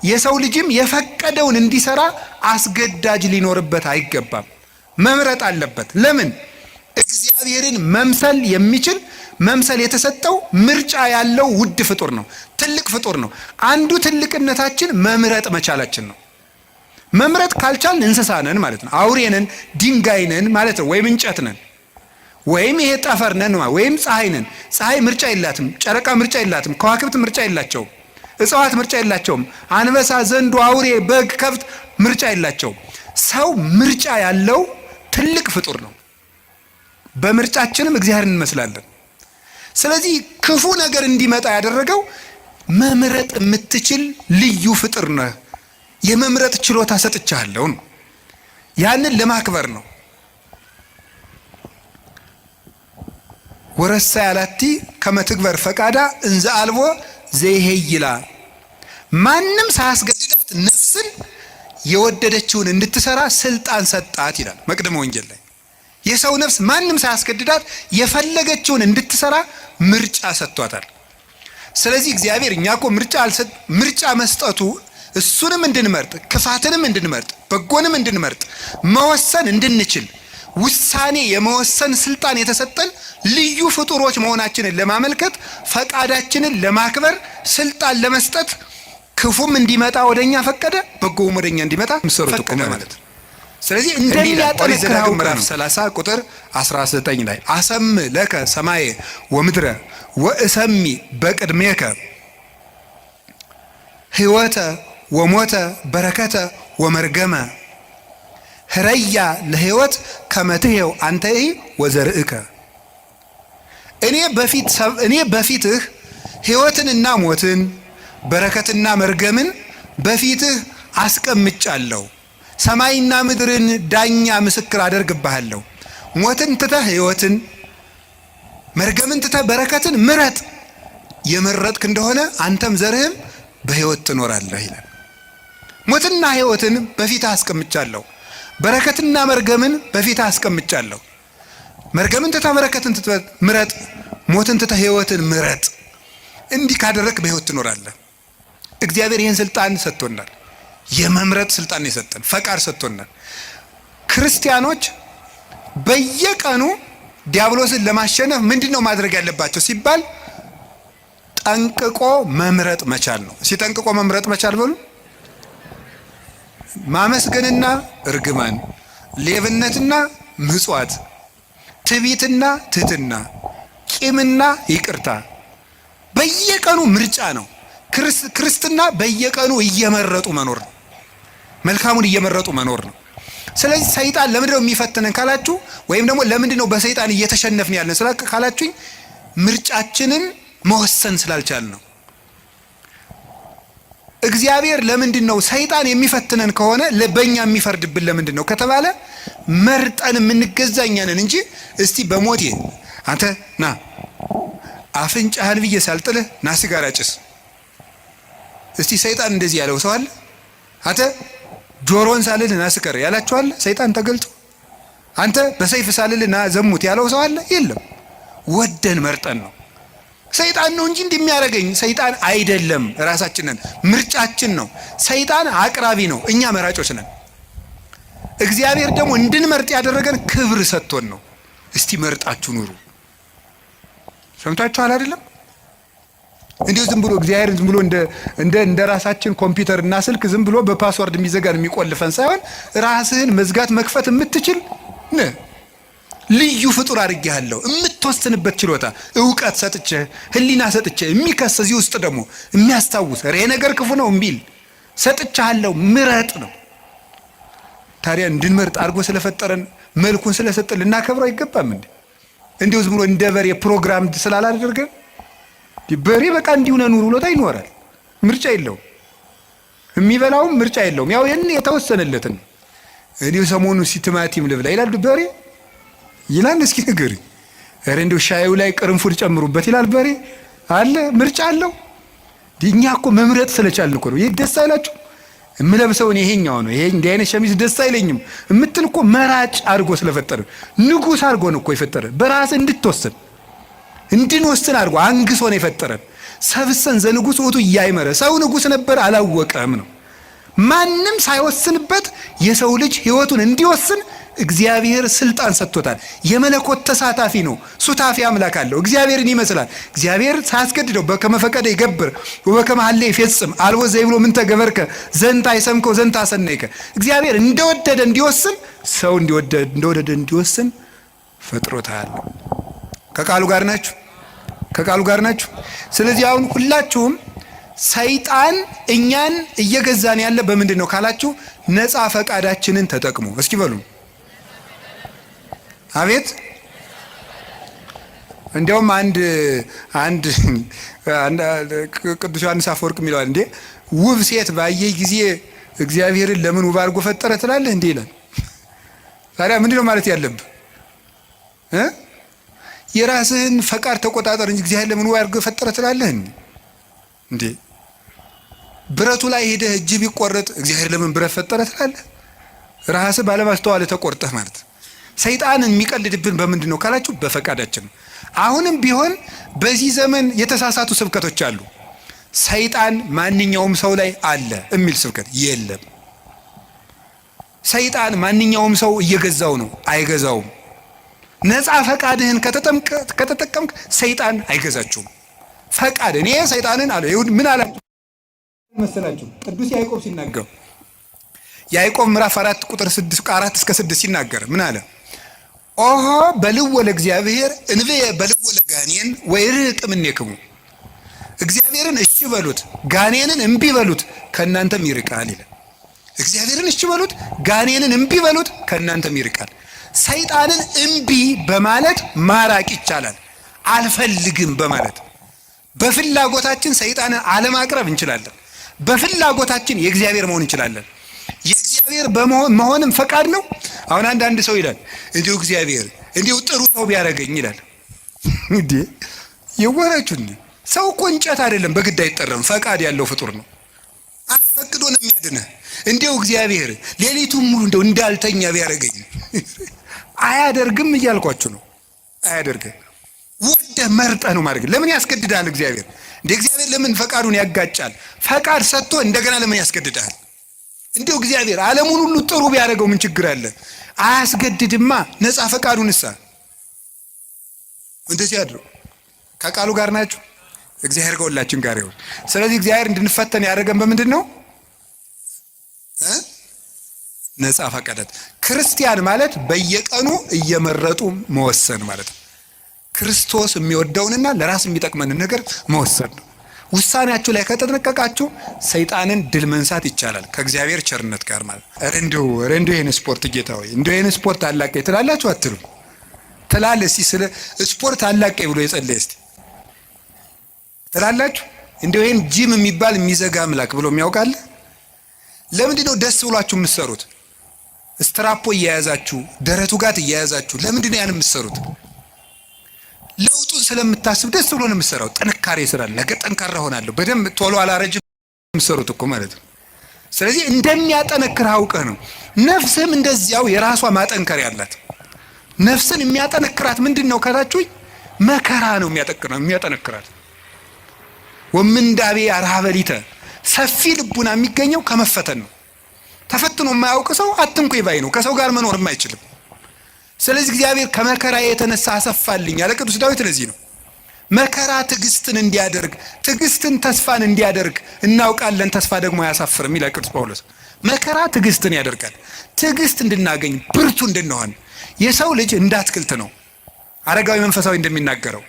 የሰው ልጅም የፈቀደውን እንዲሰራ አስገዳጅ ሊኖርበት አይገባም። መምረጥ አለበት። ለምን? እግዚአብሔርን መምሰል የሚችል መምሰል የተሰጠው ምርጫ ያለው ውድ ፍጡር ነው። ትልቅ ፍጡር ነው። አንዱ ትልቅነታችን መምረጥ መቻላችን ነው። መምረጥ ካልቻልን እንስሳ ነን ማለት ነው። አውሬ ነን፣ ድንጋይ ነን ማለት ነው። ወይም እንጨት ነን፣ ወይም ይሄ ጠፈር ነን፣ ወይም ፀሐይ ነን። ፀሐይ ምርጫ የላትም። ጨረቃ ምርጫ የላትም። ከዋክብት ምርጫ የላቸውም። እጽዋት ምርጫ የላቸውም። አንበሳ፣ ዘንዶ፣ አውሬ፣ በግ፣ ከብት ምርጫ የላቸውም። ሰው ምርጫ ያለው ትልቅ ፍጡር ነው። በምርጫችንም እግዚአብሔር እንመስላለን። ስለዚህ ክፉ ነገር እንዲመጣ ያደረገው መምረጥ የምትችል ልዩ ፍጡር ነህ፣ የመምረጥ ችሎታ ሰጥቻለሁ ነው። ያንን ለማክበር ነው። ወረሳ ያላቲ ከመትግበር ፈቃዳ እንዘ አልቦ ዘይሄይላ፣ ማንም ሳያስገድዳት ነፍስን የወደደችውን እንድትሰራ ስልጣን ሰጣት ይላል መቅደመ ወንጌል ላይ። የሰው ነፍስ ማንም ሳያስገድዳት የፈለገችውን እንድትሰራ ምርጫ ሰጥቷታል። ስለዚህ እግዚአብሔር እኛ እኮ ምርጫ መስጠቱ እሱንም እንድንመርጥ፣ ክፋትንም እንድንመርጥ፣ በጎንም እንድንመርጥ፣ መወሰን እንድንችል፣ ውሳኔ የመወሰን ስልጣን የተሰጠን ልዩ ፍጡሮች መሆናችንን ለማመልከት፣ ፈቃዳችንን ለማክበር፣ ስልጣን ለመስጠት፣ ክፉም እንዲመጣ ወደኛ ፈቀደ፣ በጎውም ወደኛ እንዲመጣ ፈቀደ ማለት ነው። ስለዚህ እንደሚያጠነክረው ምዕራፍ 30 ቁጥር 19 ላይ አሰም ለከ ሰማየ ወምድረ ወእሰሚ በቅድሜከ ሕይወተ ወሞተ በረከተ ወመርገመ ህረያ ለሕይወት ከመትሄው አንተ ወዘርእከ። እኔ በፊትህ ሕይወትንና ሞትን፣ በረከትና መርገምን በፊትህ አስቀምጫለሁ። ሰማይና ምድርን ዳኛ ምስክር አደርግብሃለሁ። ሞትን ትተህ ሕይወትን፣ መርገምን ትተህ በረከትን ምረጥ። የመረጥክ እንደሆነ አንተም ዘርህም በሕይወት ትኖራለህ ይላል። ሞትና ሕይወትን በፊትህ አስቀምጫለሁ። በረከትና መርገምን በፊትህ አስቀምጫለሁ። መርገምን ትተህ በረከትን ምረጥ፣ ሞትን ትተህ ሕይወትን ምረጥ። እንዲህ ካደረግክ በሕይወት ትኖራለህ። እግዚአብሔር ይህን ስልጣን ሰጥቶናል። የመምረጥ ስልጣን የሰጠን ፈቃድ ሰጥቶናል። ክርስቲያኖች በየቀኑ ዲያብሎስን ለማሸነፍ ምንድን ነው ማድረግ ያለባቸው ሲባል ጠንቅቆ መምረጥ መቻል ነው። እስኪ ጠንቅቆ መምረጥ መቻል በሉ። ማመስገንና እርግማን፣ ሌብነትና ምጽዋት፣ ትዕቢትና ትህትና፣ ቂምና ይቅርታ በየቀኑ ምርጫ ነው። ክርስትና በየቀኑ እየመረጡ መኖር ነው። መልካሙን እየመረጡ መኖር ነው። ስለዚህ ሰይጣን ለምንድን ነው የሚፈትነን ካላችሁ፣ ወይም ደግሞ ለምንድን ነው በሰይጣን እየተሸነፍን ያለን ካላችሁኝ፣ ምርጫችንን መወሰን ስላልቻል ነው። እግዚአብሔር ለምንድን ነው ሰይጣን የሚፈትነን ከሆነ በእኛ የሚፈርድብን ለምንድን ነው ከተባለ መርጠን የምንገዛ እኛ ነን እንጂ እስቲ በሞቴ አንተ ና አፍንጫህን ብዬ ሳልጥልህ ና ሲጋራ ጭስ። እስቲ ሰይጣን እንደዚህ ያለው ሰው አለ? አንተ ጆሮን ሳልልህ ና ስከር ያላችሁ አለ? ሰይጣን ተገልጦ አንተ በሰይፍ ሳልልህ ና ዘሙት ያለው ሰው አለ? የለም። ወደን መርጠን ነው። ሰይጣን ነው እንጂ እንደሚያደርገኝ ሰይጣን አይደለም። ራሳችን ነን፣ ምርጫችን ነው። ሰይጣን አቅራቢ ነው፣ እኛ መራጮች ነን። እግዚአብሔር ደግሞ እንድንመርጥ ያደረገን ክብር ሰጥቶን ነው። እስቲ መርጣችሁ ኑሩ። ሰምታችኋል አይደለም? እንዲሁ ዝም ብሎ እግዚአብሔር ዝም ብሎ እንደ እንደ እንደ ራሳችን ኮምፒውተር እና ስልክ ዝም ብሎ በ password የሚዘጋን የሚቆልፈን ሳይሆን ራስህን መዝጋት መክፈት የምትችል ነህ። ልዩ ፍጡር አድርጌሃለሁ። የምትወስንበት ችሎታ፣ እውቀት ሰጥቼህ፣ ሕሊና ሰጥቼህ፣ የሚከስ እዚህ ውስጥ ደግሞ የሚያስታውስ ሬ ነገር ክፉ ነው የሚል ሰጥቼሃለሁ፣ ምረጥ ነው። ታዲያ እንድንመርጥ አድርጎ ስለፈጠረን መልኩን ስለሰጠን ልናከብረው አይገባም እንዴ? እንዲሁ ዝም ብሎ እንደ በሬ ፕሮግራም ስላላደረገን በሬ በቃ እንዲሁ ነህ ኑር ብሎታ ይኖራል። ምርጫ የለውም። የሚበላውም ምርጫ የለውም። ያው ይህን የተወሰነለትን እኔው ሰሞኑ ቲማቲም ልብላ ይላል በሬ ይላል። እስኪ ንገሪኝ። ኧረ እንደው ሻዩ ላይ ቅርንፉድ ጨምሩበት ይላል በሬ አለ። ምርጫ አለው። እኛ እኮ መምረጥ ስለቻልን እኮ ነው። ይህ ደስ አይላችሁ? የምለብሰውን ይሄኛው ነው፣ ይሄ እንዲህ አይነት ሸሚዝ ደስ አይለኝም የምትል እኮ መራጭ አድርጎ ስለፈጠረ ንጉሥ አድርጎ ነው እኮ የፈጠረ። በራስ እንድትወስን እንድንወስን አድርጎ አንግሶ ነው የፈጠረን። ሰብሰን ዘንጉስ ውእቱ እያይመረ ሰው ንጉሥ ነበር አላወቀም ነው። ማንም ሳይወስንበት የሰው ልጅ ሕይወቱን እንዲወስን እግዚአብሔር ስልጣን ሰጥቶታል። የመለኮት ተሳታፊ ነው። ሱታፊ አምላክ አለው። እግዚአብሔርን ይመስላል። እግዚአብሔር ሳያስገድደው በከመ ፈቀደ ይገብር ወበከመ ሀለ ይፈጽም አልቦ ዘይብሎ ምንተ ገበርከ ዘንተ አይሰምከው ዘንተ አሰነይከ። እግዚአብሔር እንደወደደ እንዲወስን ሰው እንደወደደ እንዲወስን ፈጥሮታል። ከቃሉ ጋር ናችሁ? ከቃሉ ጋር ናችሁ? ስለዚህ አሁን ሁላችሁም ሰይጣን እኛን እየገዛን ያለ በምንድን ነው ካላችሁ፣ ነፃ ፈቃዳችንን ተጠቅሞ እስኪ በሉ አቤት። እንዲያውም አንድ አንድ ቅዱስ ዮሐንስ አፈወርቅ የሚለዋል እንዴ ውብ ሴት ባየ ጊዜ እግዚአብሔርን ለምን ውብ አድርጎ ፈጠረ ትላለህ እንዴ ይላል። ታዲያ ምንድን ነው ማለት ያለብህ? የራስህን ፈቃድ ተቆጣጠር እንጂ እግዚአብሔር ለምን ወይ አድርጎ ፈጠረ ትላለህ እንዴ? ብረቱ ላይ ሄደህ እጅ ቢቆረጥ እግዚአብሔር ለምን ብረት ፈጠረ ትላለህ? ራስህ ባለማስተዋል ተቆርጠህ ማለት። ሰይጣን የሚቀልድብን በምንድን ነው ካላችሁ በፈቃዳችን ነው። አሁንም ቢሆን በዚህ ዘመን የተሳሳቱ ስብከቶች አሉ። ሰይጣን ማንኛውም ሰው ላይ አለ የሚል ስብከት የለም። ሰይጣን ማንኛውም ሰው እየገዛው ነው፣ አይገዛውም። ነፃ ፈቃድህን ከተጠቀምክ ሰይጣን አይገዛችሁም። ፈቃድ እኔ ሰይጣንን አለ ይሁን ምን አለ መሰላችሁ? ቅዱስ ያዕቆብ ሲናገር ያዕቆብ ምዕራፍ 4 ቁጥር 6 4 እስከ 6 ሲናገር ምን አለ? ኦሆ በልዎ ለእግዚአብሔር እንብየ በልዎ ለጋኔን ወይርቅ እምኔክሙ። እግዚአብሔርን እሺ በሉት ጋኔንን እምቢ በሉት ከእናንተም ይርቃል ይላል። እግዚአብሔርን እሺ በሉት ጋኔንን እምቢ በሉት ከእናንተም ይርቃል። ሰይጣንን እምቢ በማለት ማራቅ ይቻላል። አልፈልግም በማለት በፍላጎታችን ሰይጣንን አለማቅረብ እንችላለን። በፍላጎታችን የእግዚአብሔር መሆን እንችላለን። የእግዚአብሔር መሆንም ፈቃድ ነው። አሁን አንዳንድ ሰው ይላል እንዲሁ እግዚአብሔር እንዲሁ ጥሩ ሰው ቢያደርገኝ ይላል። እንዴ የወራችሁ እንዴ! ሰው እኮ እንጨት አይደለም፣ በግድ አይጠረም። ፈቃድ ያለው ፍጡር ነው። አስፈቅዶ ነው የሚያድንህ። እንዲሁ እግዚአብሔር ሌሊቱን ሙሉ እንደው እንዳልተኛ ቢያደርገኝ አያደርግም እያልኳችሁ ነው። አያደርግም። ወደህ መርጠህ ነው ማድረግ። ለምን ያስገድዳል እግዚአብሔር? እንደ እግዚአብሔር ለምን ፈቃዱን ያጋጫል? ፈቃድ ሰጥቶ እንደገና ለምን ያስገድዳል? እንዲሁ እግዚአብሔር ዓለሙን ሁሉ ጥሩ ቢያደርገው ምን ችግር አለ? አያስገድድማ። ነፃ ፈቃዱን እሳ እንደዚህ አድርጉ። ከቃሉ ጋር ናችሁ። እግዚአብሔር ከሁላችን ጋር ይሁን። ስለዚህ እግዚአብሔር እንድንፈተን ያደረገን በምንድን ነው? ነፃ ፈቃዳት። ክርስቲያን ማለት በየቀኑ እየመረጡ መወሰን ማለት ነው። ክርስቶስ የሚወደውንና ለራስ የሚጠቅመንን ነገር መወሰን ነው። ውሳኔያችሁ ላይ ከተጠነቀቃችሁ ሰይጣንን ድል መንሳት ይቻላል ከእግዚአብሔር ቸርነት ጋር ማለት ነው። ኧረ እንደው ኧረ እንደው ይሄን ስፖርት ጌታ ሆይ እንደው ይሄን ስፖርት አላቀኝ ትላላችሁ አትሉም? ትላለህ። እስቲ ስለ ስፖርት አላቀኝ ብሎ የጸለየ እስቲ ትላላችሁ? እንደው ይሄን ጂም የሚባል የሚዘጋ አምላክ ብሎ የሚያውቃል? ለምንድን ነው ደስ ብሏችሁ የምትሰሩት? ስትራፖ እየያዛችሁ ደረቱ ጋር እየያዛችሁ ለምንድን ነው ያን የምትሰሩት? ለውጡን ስለምታስብ ደስ ብሎ ነው የምትሰራው። ጥንካሬ ስላለ ነገ ጠንካራ ሆናለሁ በደንብ ቶሎ አላረጅም የምትሰሩት እኮ ማለት ነው። ስለዚህ እንደሚያጠነክር አውቀህ ነው። ነፍስህም እንደዚያው የራሷ ማጠንከር ያላት። ነፍስን የሚያጠነክራት ምንድን ነው ካላችሁኝ፣ መከራ ነው የሚያጠነክራት። ወምንዳቤ አርሃበሊተ ሰፊ ልቡና የሚገኘው ከመፈተን ነው። ተፈትኖ የማያውቅ ሰው አትንኩ ባይ ነው። ከሰው ጋር መኖርም አይችልም። ስለዚህ እግዚአብሔር ከመከራ የተነሳ አሰፋልኝ ያለ ቅዱስ ዳዊት ለዚህ ነው። መከራ ትዕግስትን እንዲያደርግ ትዕግስትን ተስፋን እንዲያደርግ እናውቃለን፣ ተስፋ ደግሞ አያሳፍርም ይላል ቅዱስ ጳውሎስ። መከራ ትዕግስትን ያደርጋል። ትዕግስት እንድናገኝ ብርቱ እንድንሆን። የሰው ልጅ እንደ አትክልት ነው። አረጋዊ መንፈሳዊ እንደሚናገረው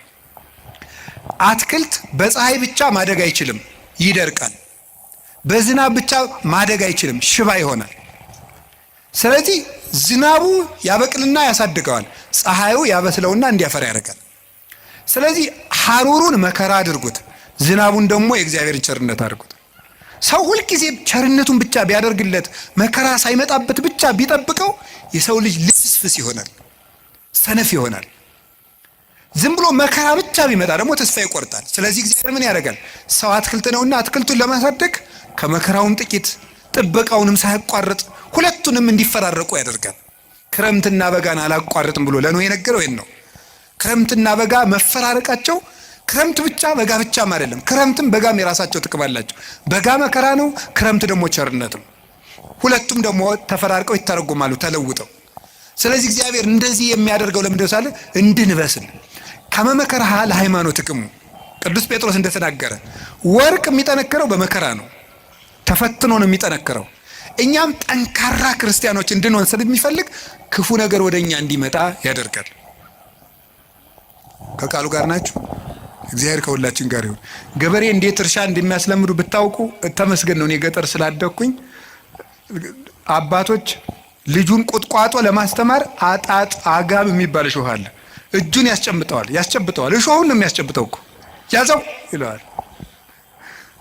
አትክልት በፀሐይ ብቻ ማደግ አይችልም፣ ይደርቃል። በዝናብ ብቻ ማደግ አይችልም፣ ሽባ ይሆናል። ስለዚህ ዝናቡ ያበቅልና ያሳድገዋል፣ ፀሐዩ ያበስለውና እንዲያፈራ ያደርጋል። ስለዚህ ሐሩሩን መከራ አድርጉት፣ ዝናቡን ደግሞ የእግዚአብሔርን ቸርነት አድርጉት። ሰው ሁልጊዜ ቸርነቱን ብቻ ቢያደርግለት መከራ ሳይመጣበት ብቻ ቢጠብቀው የሰው ልጅ ልፍስፍስ ይሆናል፣ ሰነፍ ይሆናል። ዝም ብሎ መከራ ብቻ ቢመጣ ደግሞ ተስፋ ይቆርጣል። ስለዚህ እግዚአብሔር ምን ያደርጋል? ሰው አትክልት ነውና አትክልቱን ለማሳደግ ከመከራውም ጥቂት ጥበቃውንም ሳያቋርጥ ሁለቱንም እንዲፈራረቁ ያደርጋል። ክረምትና በጋን አላቋርጥም ብሎ ለኖህ የነገረው ይሄን ነው። ክረምትና በጋ መፈራረቃቸው ክረምት ብቻ በጋ ብቻም አይደለም። ክረምትም በጋም የራሳቸው ጥቅም አላቸው። በጋ መከራ ነው፣ ክረምት ደግሞ ቸርነት ነው። ሁለቱም ደግሞ ተፈራርቀው ይተረጎማሉ ተለውጠው። ስለዚህ እግዚአብሔር እንደዚህ የሚያደርገው ለምንድነው ሳለ እንድንበስል ከመመከራህ ለሃይማኖትክሙ ቅዱስ ጴጥሮስ እንደተናገረ ወርቅ የሚጠነክረው በመከራ ነው፣ ተፈትኖ ነው የሚጠነክረው። እኛም ጠንካራ ክርስቲያኖች እንድንሆን ስለሚፈልግ ክፉ ነገር ወደኛ እንዲመጣ ያደርጋል። ከቃሉ ጋር ናችሁ። እግዚአብሔር ከሁላችን ጋር ይሁን። ገበሬ እንዴት እርሻ እንደሚያስለምዱ ብታውቁ ተመስገን ነው። እኔ ገጠር ስላደግኩኝ አባቶች ልጁን ቁጥቋጦ ለማስተማር አጣጥ አጋብ የሚባል እሾህ አለ። እጁን ያስጨምጠዋል ያስጨብጠዋል። እሾሁን ነው የሚያስጨብጠው እኮ ያዘው ይለዋል።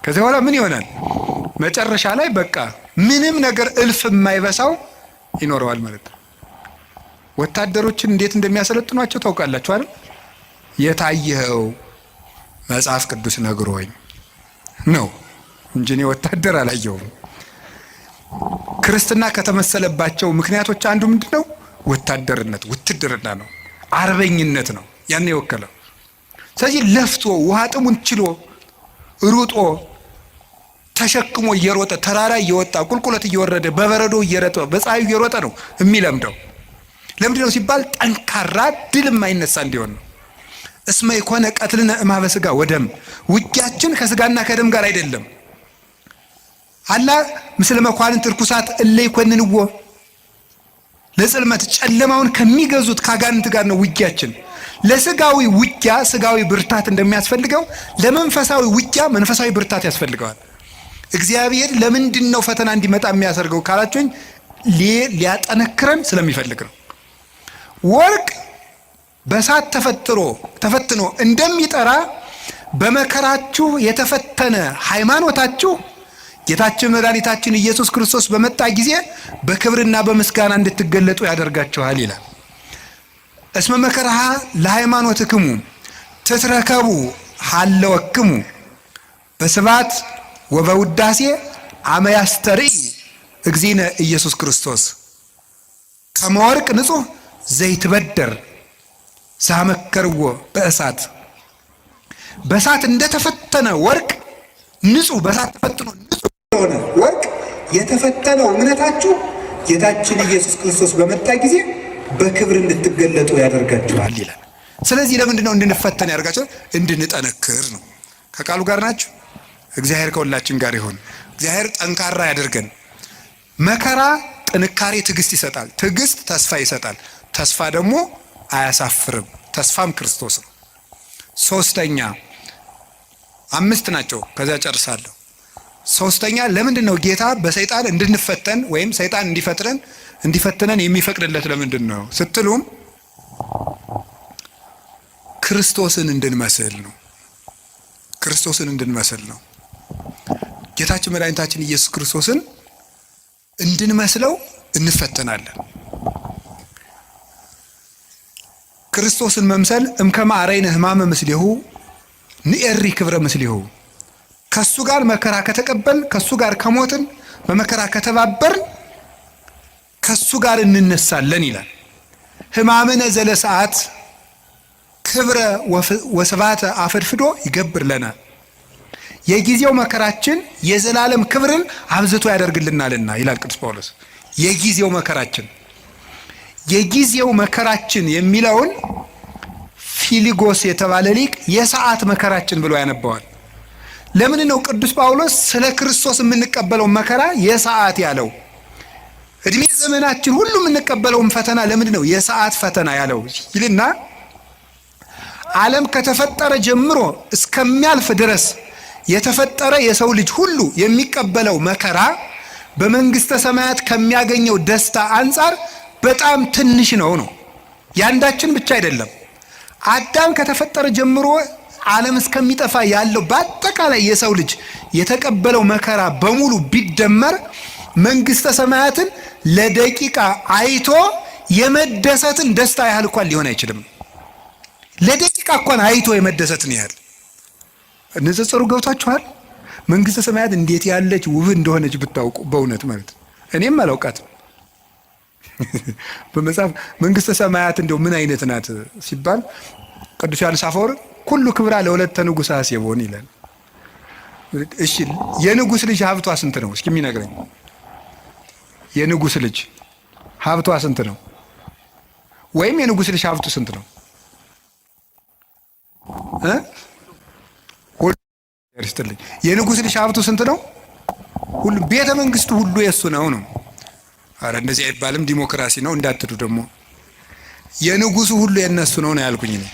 ከዚያ በኋላ ምን ይሆናል? መጨረሻ ላይ በቃ ምንም ነገር እልፍ የማይበሳው ይኖረዋል ማለት ነው። ወታደሮችን እንዴት እንደሚያሰለጥኗቸው ታውቃላችሁ አይደል? የታየኸው መጽሐፍ ቅዱስ ነግሮኝ ነው እንጂ እኔ ወታደር አላየሁም። ክርስትና ከተመሰለባቸው ምክንያቶች አንዱ ምንድን ነው? ወታደርነት፣ ውትድርና ነው፣ አርበኝነት ነው ያን የወከለው። ስለዚህ ለፍቶ ውሃ ጥሙን ችሎ ሩጦ ተሸክሞ እየሮጠ ተራራ እየወጣ ቁልቁለት እየወረደ በበረዶ እየረጠ በፀሐዩ እየሮጠ ነው የሚለምደው። ለምንድን ነው ሲባል ጠንካራ ድል የማይነሳ እንዲሆን ነው። እስመ ይኮነ ቀትልነ እምኀበ ሥጋ ወደም፣ ውጊያችን ከስጋና ከደም ጋር አይደለም። አላ ምስለ መኳንንት ርኩሳት እለ ይኮንንዎ ለጽልመት፣ ጨለማውን ከሚገዙት ከአጋንንት ጋር ነው ውጊያችን። ለስጋዊ ውጊያ ስጋዊ ብርታት እንደሚያስፈልገው ለመንፈሳዊ ውጊያ መንፈሳዊ ብርታት ያስፈልገዋል። እግዚአብሔር ለምንድን ነው ፈተና እንዲመጣ የሚያሰርገው ካላችሁኝ፣ ሊያጠነክረን ስለሚፈልግ ነው። ወርቅ በእሳት ተፈጥሮ ተፈትኖ እንደሚጠራ በመከራችሁ የተፈተነ ሃይማኖታችሁ ጌታችን መድኃኒታችን ኢየሱስ ክርስቶስ በመጣ ጊዜ በክብርና በምስጋና እንድትገለጡ ያደርጋችኋል ይላል። እስመ መከራሃ ለሃይማኖትክሙ ትትረከቡ ሀለወክሙ በስብሐት ወበውዳሴ አመ ያስተርኢ እግዚእነ ኢየሱስ ክርስቶስ ከመ ወርቅ ንጹሕ ዘይትበደር ሳመከርዎ በእሳት፣ በእሳት እንደተፈተነ ወርቅ ንጹሕ፣ በእሳት ተፈትኖ ንጹሕ የሆነ ወርቅ የተፈተነው እምነታችሁ ጌታችን ኢየሱስ ክርስቶስ በመጣ ጊዜ በክብር እንድትገለጡ ያደርጋችኋል ይላል። ስለዚህ ለምንድን ነው እንድንፈተን ያደርጋችኋል? እንድንጠነክር ነው። ከቃሉ ጋር ናችሁ። እግዚአብሔር ከሁላችን ጋር ይሁን። እግዚአብሔር ጠንካራ ያደርገን። መከራ ጥንካሬ፣ ትዕግስት ይሰጣል። ትዕግስት ተስፋ ይሰጣል። ተስፋ ደግሞ አያሳፍርም። ተስፋም ክርስቶስ ነው። ሶስተኛ፣ አምስት ናቸው፣ ከዚያ ጨርሳለሁ። ሶስተኛ፣ ለምንድን ነው ጌታ በሰይጣን እንድንፈተን ወይም ሰይጣን እንዲፈጥረን እንዲፈትነን የሚፈቅድለት ለምንድን ነው ስትሉም ክርስቶስን እንድንመስል ነው። ክርስቶስን እንድንመስል ነው። ጌታችን መድኃኒታችን ኢየሱስ ክርስቶስን እንድንመስለው እንፈተናለን። ክርስቶስን መምሰል እምከመ አረይነ ሕማመ ምስሌሁ ንኤሪ ክብረ ምስሌሁ፣ ከሱ ጋር መከራ ከተቀበልን፣ ከሱ ጋር ከሞትን፣ በመከራ ከተባበርን ከሱ ጋር እንነሳለን ይላል። ሕማምነ ዘለሰዓት ክብረ ወስባተ አፈድፍዶ ይገብር ለነ፣ የጊዜው መከራችን የዘላለም ክብርን አብዝቶ ያደርግልናልና ይላል ቅዱስ ጳውሎስ። የጊዜው መከራችን የሚለውን ፊሊጎስ የተባለ ሊቅ የሰዓት መከራችን ብሎ ያነባዋል። ለምን ነው ቅዱስ ጳውሎስ ስለ ክርስቶስ የምንቀበለው መከራ የሰዓት ያለው? እድሜ ዘመናችን ሁሉ የምንቀበለውን ፈተና ለምንድን ነው የሰዓት ፈተና ያለው ይልና፣ ዓለም ከተፈጠረ ጀምሮ እስከሚያልፍ ድረስ የተፈጠረ የሰው ልጅ ሁሉ የሚቀበለው መከራ በመንግስተ ሰማያት ከሚያገኘው ደስታ አንጻር በጣም ትንሽ ነው ነው። ያንዳችን ብቻ አይደለም። አዳም ከተፈጠረ ጀምሮ ዓለም እስከሚጠፋ ያለው በአጠቃላይ የሰው ልጅ የተቀበለው መከራ በሙሉ ቢደመር መንግስተ ሰማያትን ለደቂቃ አይቶ የመደሰትን ደስታ ያህል እንኳን ሊሆን አይችልም። ለደቂቃ እንኳን አይቶ የመደሰትን ያህል። ንጽጽሩ ገብቷችኋል? መንግስተ ሰማያት እንዴት ያለች ውብ እንደሆነች ብታውቁ በእውነት ማለት እኔም አላውቃትም። በመጽሐፍ መንግስተ ሰማያት እንደው ምን አይነት ናት ሲባል ቅዱስ ዮሐንስ አፈወርቅ ኩሉ ክብራ ለወለተ ንጉሥ ሐሴቦን ይላል። እሺ፣ የንጉስ ልጅ ሀብቷ ስንት ነው? እስኪ የሚነግረኝ፣ የንጉስ ልጅ ሀብቷ ስንት ነው? ወይም የንጉስ ልጅ ሀብቱ ስንት ነው? እ ይስጥልኝ። የንጉስ ልጅ ሀብቱ ስንት ነው? ሁሉ ቤተ መንግስቱ ሁሉ የእሱ ነው ነው። አረ እንደዚህ አይባልም፣ ዲሞክራሲ ነው እንዳትሉ ደግሞ፣ የንጉሱ ሁሉ የነሱ ነው ነው ያልኩኝ ነው።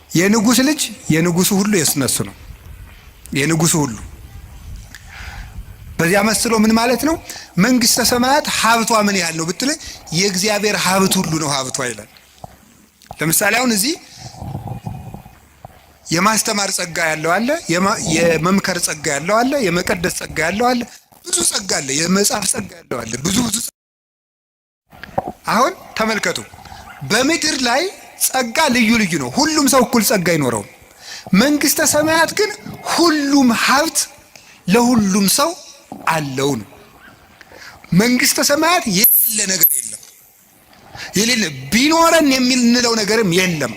የንጉስ ልጅ የንጉሱ ሁሉ የነሱ ነው። የንጉሱ ሁሉ በዚያ መስሎ ምን ማለት ነው? መንግስተ ሰማያት ሀብቷ ምን ያህል ነው ብትል የእግዚአብሔር ሀብት ሁሉ ነው ሀብቷ ይላል። ለምሳሌ አሁን እዚህ የማስተማር ጸጋ ያለው አለ፣ የመምከር ጸጋ ያለው አለ፣ የመቀደስ ጸጋ ያለው አለ፣ ብዙ ጸጋ አለ፣ የመጻፍ ጸጋ ያለው አለ፣ ብዙ ብዙ። አሁን ተመልከቱ፣ በምድር ላይ ጸጋ ልዩ ልዩ ነው። ሁሉም ሰው እኩል ጸጋ አይኖረውም። መንግስተ ሰማያት ግን ሁሉም ሀብት ለሁሉም ሰው አለው ነው። መንግስተ ሰማያት የሌለ ነገር የለም። የሌለ ቢኖረን የሚንለው ነገርም የለም።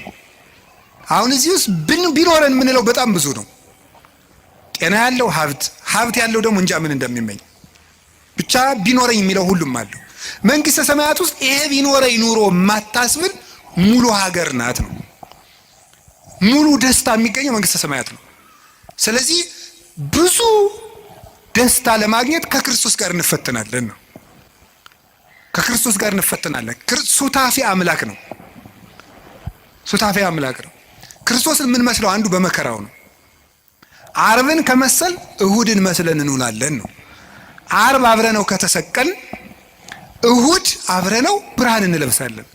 አሁን እዚህ ውስጥ ቢኖረን የምንለው በጣም ብዙ ነው። ጤና ያለው ሀብት፣ ሀብት ያለው ደግሞ እንጃ ምን እንደሚመኝ ብቻ ቢኖረኝ የሚለው ሁሉም አለው። መንግስተ ሰማያት ውስጥ ይሄ ቢኖረኝ ኑሮ የማታስብል ሙሉ ሀገር ናት ነው። ሙሉ ደስታ የሚገኘው መንግስተ ሰማያት ነው። ስለዚህ ብዙ ደስታ ለማግኘት ከክርስቶስ ጋር እንፈተናለን ነው። ከክርስቶስ ጋር እንፈተናለን። ሱታፌ አምላክ ነው። ሱታፌ አምላክ ነው። ክርስቶስን የምንመስለው አንዱ በመከራው ነው። ዓርብን ከመሰል እሁድን መስለን እንውላለን ነው። ዓርብ አብረነው ከተሰቀልን እሁድ አብረነው ብርሃን እንለብሳለን።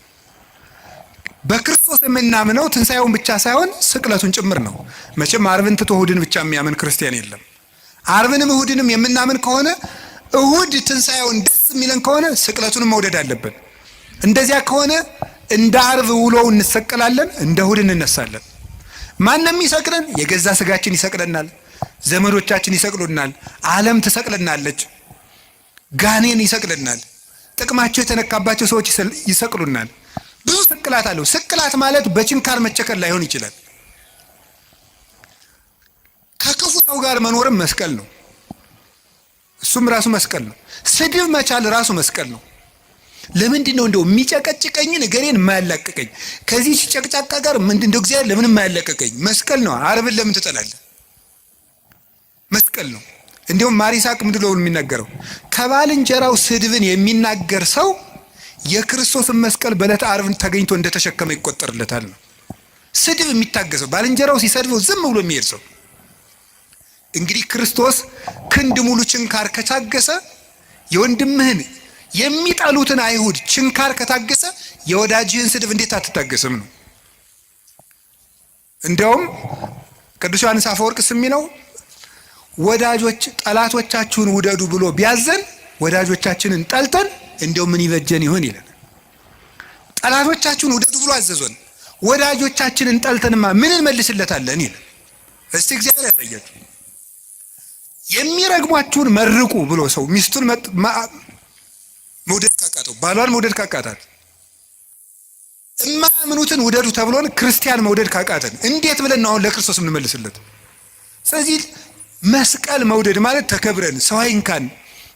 በክርስቶስ የምናምነው ትንሣኤውን ብቻ ሳይሆን ስቅለቱን ጭምር ነው። መቼም ዓርብን ትቶ እሁድን ብቻ የሚያምን ክርስቲያን የለም። ዓርብንም እሁድንም የምናምን ከሆነ እሁድ ትንሣኤውን ደስ የሚለን ከሆነ ስቅለቱንም መውደድ አለብን። እንደዚያ ከሆነ እንደ ዓርብ ውሎው እንሰቀላለን፣ እንደ እሁድ እንነሳለን። ማንም ይሰቅለን? የገዛ ስጋችን ይሰቅለናል። ዘመዶቻችን ይሰቅሉናል። ዓለም ትሰቅለናለች። ጋኔን ይሰቅልናል። ጥቅማቸው የተነካባቸው ሰዎች ይሰቅሉናል። ብዙ ስቅላት አለው። ስቅላት ማለት በችንካር መቸከል ላይሆን ይችላል። ከክፉ ሰው ጋር መኖርም መስቀል ነው። እሱም ራሱ መስቀል ነው። ስድብ መቻል ራሱ መስቀል ነው። ለምንድን ነው እንደው የሚጨቀጭቀኝን እገሌን የማያላቅቀኝ? ከዚህ ጨቅጫቃ ጋር ምንድን እንደው እግዚአብሔር ለምን የማያላቅቀኝ? መስቀል ነው። ዓርብን ለምን ትጠላለህ? መስቀል ነው። እንዲሁም ማር ይስሐቅ ምንድን ነው የሚናገረው? ከባልንጀራው ስድብን የሚናገር ሰው የክርስቶስን መስቀል በዕለተ ዓርብ ተገኝቶ እንደተሸከመ ይቆጠርለታል ነው። ስድብ የሚታገሰው ባልንጀራው ሲሰድበው ዝም ብሎ የሚሄድ ሰው እንግዲህ ክርስቶስ ክንድ ሙሉ ችንካር ከታገሰ፣ የወንድምህን የሚጠሉትን አይሁድ ችንካር ከታገሰ፣ የወዳጅህን ስድብ እንዴት አትታገስም ነው። እንዲያውም ቅዱስ ዮሐንስ አፈወርቅ የሚለው ወዳጆች ጠላቶቻችሁን ውደዱ ብሎ ቢያዘን ወዳጆቻችንን ጠልተን እንዲያው ምን ይበጀን ይሆን ይለን። ጠላቶቻችሁን ውደዱ ብሎ አዘዞን፣ ወዳጆቻችንን ጠልተንማ ምን እንመልስለታለን ይለን። እስቲ እግዚአብሔር ያሳያችሁ። የሚረግሟችሁን መርቁ ብሎ ሰው ሚስቱን መውደድ ካቃተው፣ ባሏን መውደድ ካቃታት፣ እማያምኑትን ውደዱ ተብሎን ክርስቲያን መውደድ ካቃተን እንዴት ብለን ነው አሁን ለክርስቶስ የምንመልስለት? ስለዚህ መስቀል መውደድ ማለት ተከብረን ሰው አይንካን፣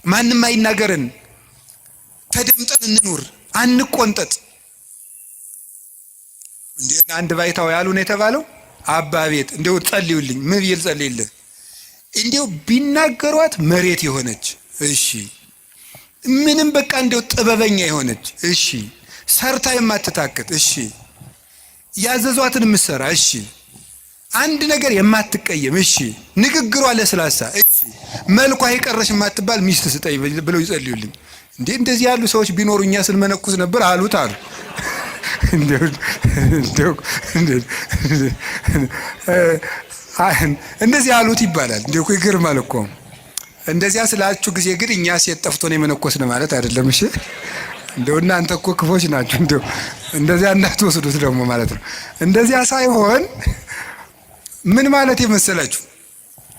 ማንም አይናገረን፣ ተደምጠን እንኑር፣ አንቆንጠጥ። እንዴ አንድ ባይታው ያሉ ነው የተባለው። አባ ቤት እንደው ጸልዩልኝ። ምን ብዬ ልጸልይልህ? እንዲው ቢናገሯት መሬት የሆነች እሺ፣ ምንም በቃ እንደው ጥበበኛ የሆነች እሺ፣ ሰርታ የማትታክት እሺ፣ ያዘዟትን የምትሰራ እሺ፣ አንድ ነገር የማትቀየም እሺ፣ ንግግሯ ለስላሳ እሺ፣ መልኳ የቀረሽ የማትባል ሚስት ስጠኝ ብለው ይጸልዩልኝ። እንዴ እንደዚህ ያሉ ሰዎች ቢኖሩ እኛ ስንመነኩስ ነበር አሉት አሉ። እንደዚህ አሉት ይባላል። እንዴ እኮ ይገርማል እኮ። እንደዚያ ስላችሁ ጊዜ ግን እኛ ሴት ጠፍቶን የመነኮስን ማለት አይደለም። እሺ እንደው እናንተ እኮ ክፎች ናችሁ። እንደው እንደዚያ እንዳትወስዱት ደግሞ ማለት ነው። እንደዚያ ሳይሆን ምን ማለት የመሰላችሁ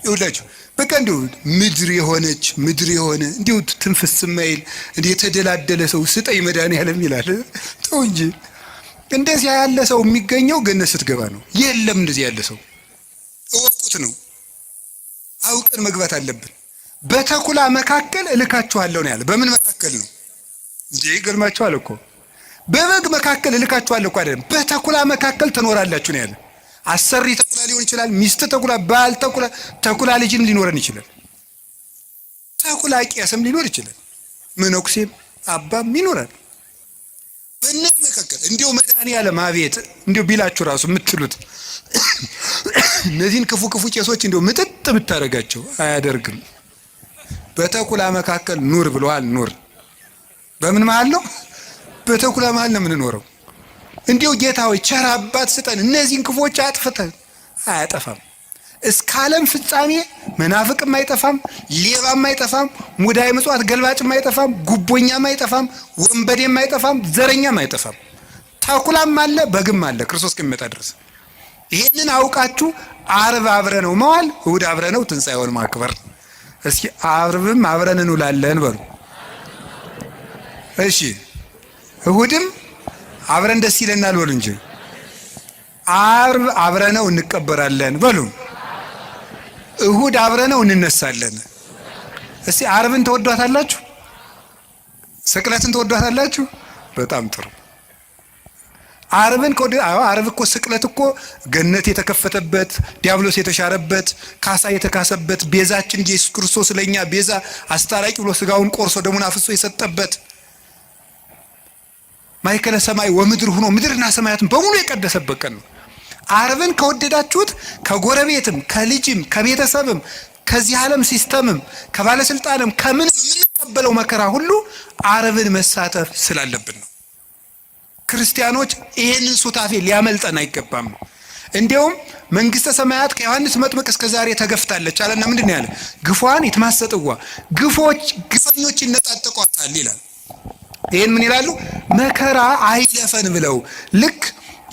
ይኸውላችሁ፣ በቃ እንዲሁ ምድር የሆነች ምድር የሆነ እንዲሁ ትንፍስ የማይል እንዲሁ የተደላደለ ሰው ስጠኝ መድኃኒዓለም ይላል። ተው እንጂ እንደዚያ ያለ ሰው የሚገኘው ገነት ስትገባ ነው። የለም እንደዚህ ያለ ሰው እወቁት ነው። አውቀን መግባት አለብን። በተኩላ መካከል እልካችኋለሁ ነው ያለ። በምን መካከል ነው እንዴ? ይገርማችኋል እኮ በበግ መካከል እልካችኋለሁ እኮ አይደለም፣ በተኩላ መካከል ትኖራላችሁ ነው ያለ። አሰሪ ተኩላ ሊሆን ይችላል፣ ሚስት ተኩላ፣ ባል ተኩላ፣ ተኩላ ልጅም ሊኖረን ይችላል። ተኩላ ቄስም ሊኖር ይችላል፣ መነኩሴም አባም ይኖራል። በእነዚህ መካከል እንዲሁ መድኃኒዓለም አቤት እንዲሁ ቢላችሁ ራሱ የምትሉት እነዚህን ክፉ ክፉ ቄሶች እንዲሁ ምጥጥ ብታደርጋቸው አያደርግም። በተኩላ መካከል ኑር ብለዋል። ኑር በምን መሀል ነው? በተኩላ መሀል ነው የምንኖረው። እንዲሁ ጌታ ሆይ ቸር አባት ስጠን፣ እነዚህን ክፉዎች አጥፍተን። አያጠፋም። እስከ ዓለም ፍጻሜ መናፍቅም አይጠፋም፣ ሌባም አይጠፋም፣ ሙዳየ ምጽዋት ገልባጭም አይጠፋም፣ ጉቦኛም አይጠፋም፣ ወንበዴም አይጠፋም፣ ዘረኛም አይጠፋም። ተኩላም አለ በግም አለ ክርስቶስ እስከሚመጣ ድረስ። ይሄንን አውቃችሁ ዓርብ አብረነው መዋል፣ እሑድ አብረነው ትንሣኤውን ማክበር። እስኪ ዓርብም አብረን እንውላለን በሉ። እሺ እሑድም አብረን ደስ ይለናል በሉ እንጂ። ዓርብ አብረነው እንቀበራለን በሉ። እሑድ አብረነው እንነሳለን። እስቲ ዓርብን ተወዷታላችሁ? ስቅለትን ተወዷታላችሁ? በጣም ጥሩ። ዓርብን ከወደ ዓርብ እኮ ስቅለት እኮ ገነት የተከፈተበት፣ ዲያብሎስ የተሻረበት፣ ካሳ የተካሰበት፣ ቤዛችን ኢየሱስ ክርስቶስ ለእኛ ቤዛ አስታራቂ ብሎ ስጋውን ቆርሶ ደሙን አፍሶ የሰጠበት፣ ማእከለ ሰማይ ወምድር ሆኖ ምድርና ሰማያትን በሙሉ የቀደሰበት ቀን ነው። ዓርብን ከወደዳችሁት ከጎረቤትም ከልጅም ከቤተሰብም ከዚህ ዓለም system ም ከባለስልጣንም ከምን የምንቀበለው መከራ ሁሉ ዓርብን መሳተፍ ስላለብን ነው። ክርስቲያኖች ይሄንን ሱታፌ ሊያመልጠን አይገባም ነው። እንዲያውም መንግስተ ሰማያት ከዮሐንስ መጥምቅ እስከ ዛሬ ተገፍታለች አለና ምንድን ነው ያለ? ግፏን ይትማሰጥዋ፣ ግፎች ግፈኞች ይነጣጠቋታል ይላል። ይሄን ምን ይላሉ? መከራ አይለፈን ብለው ልክ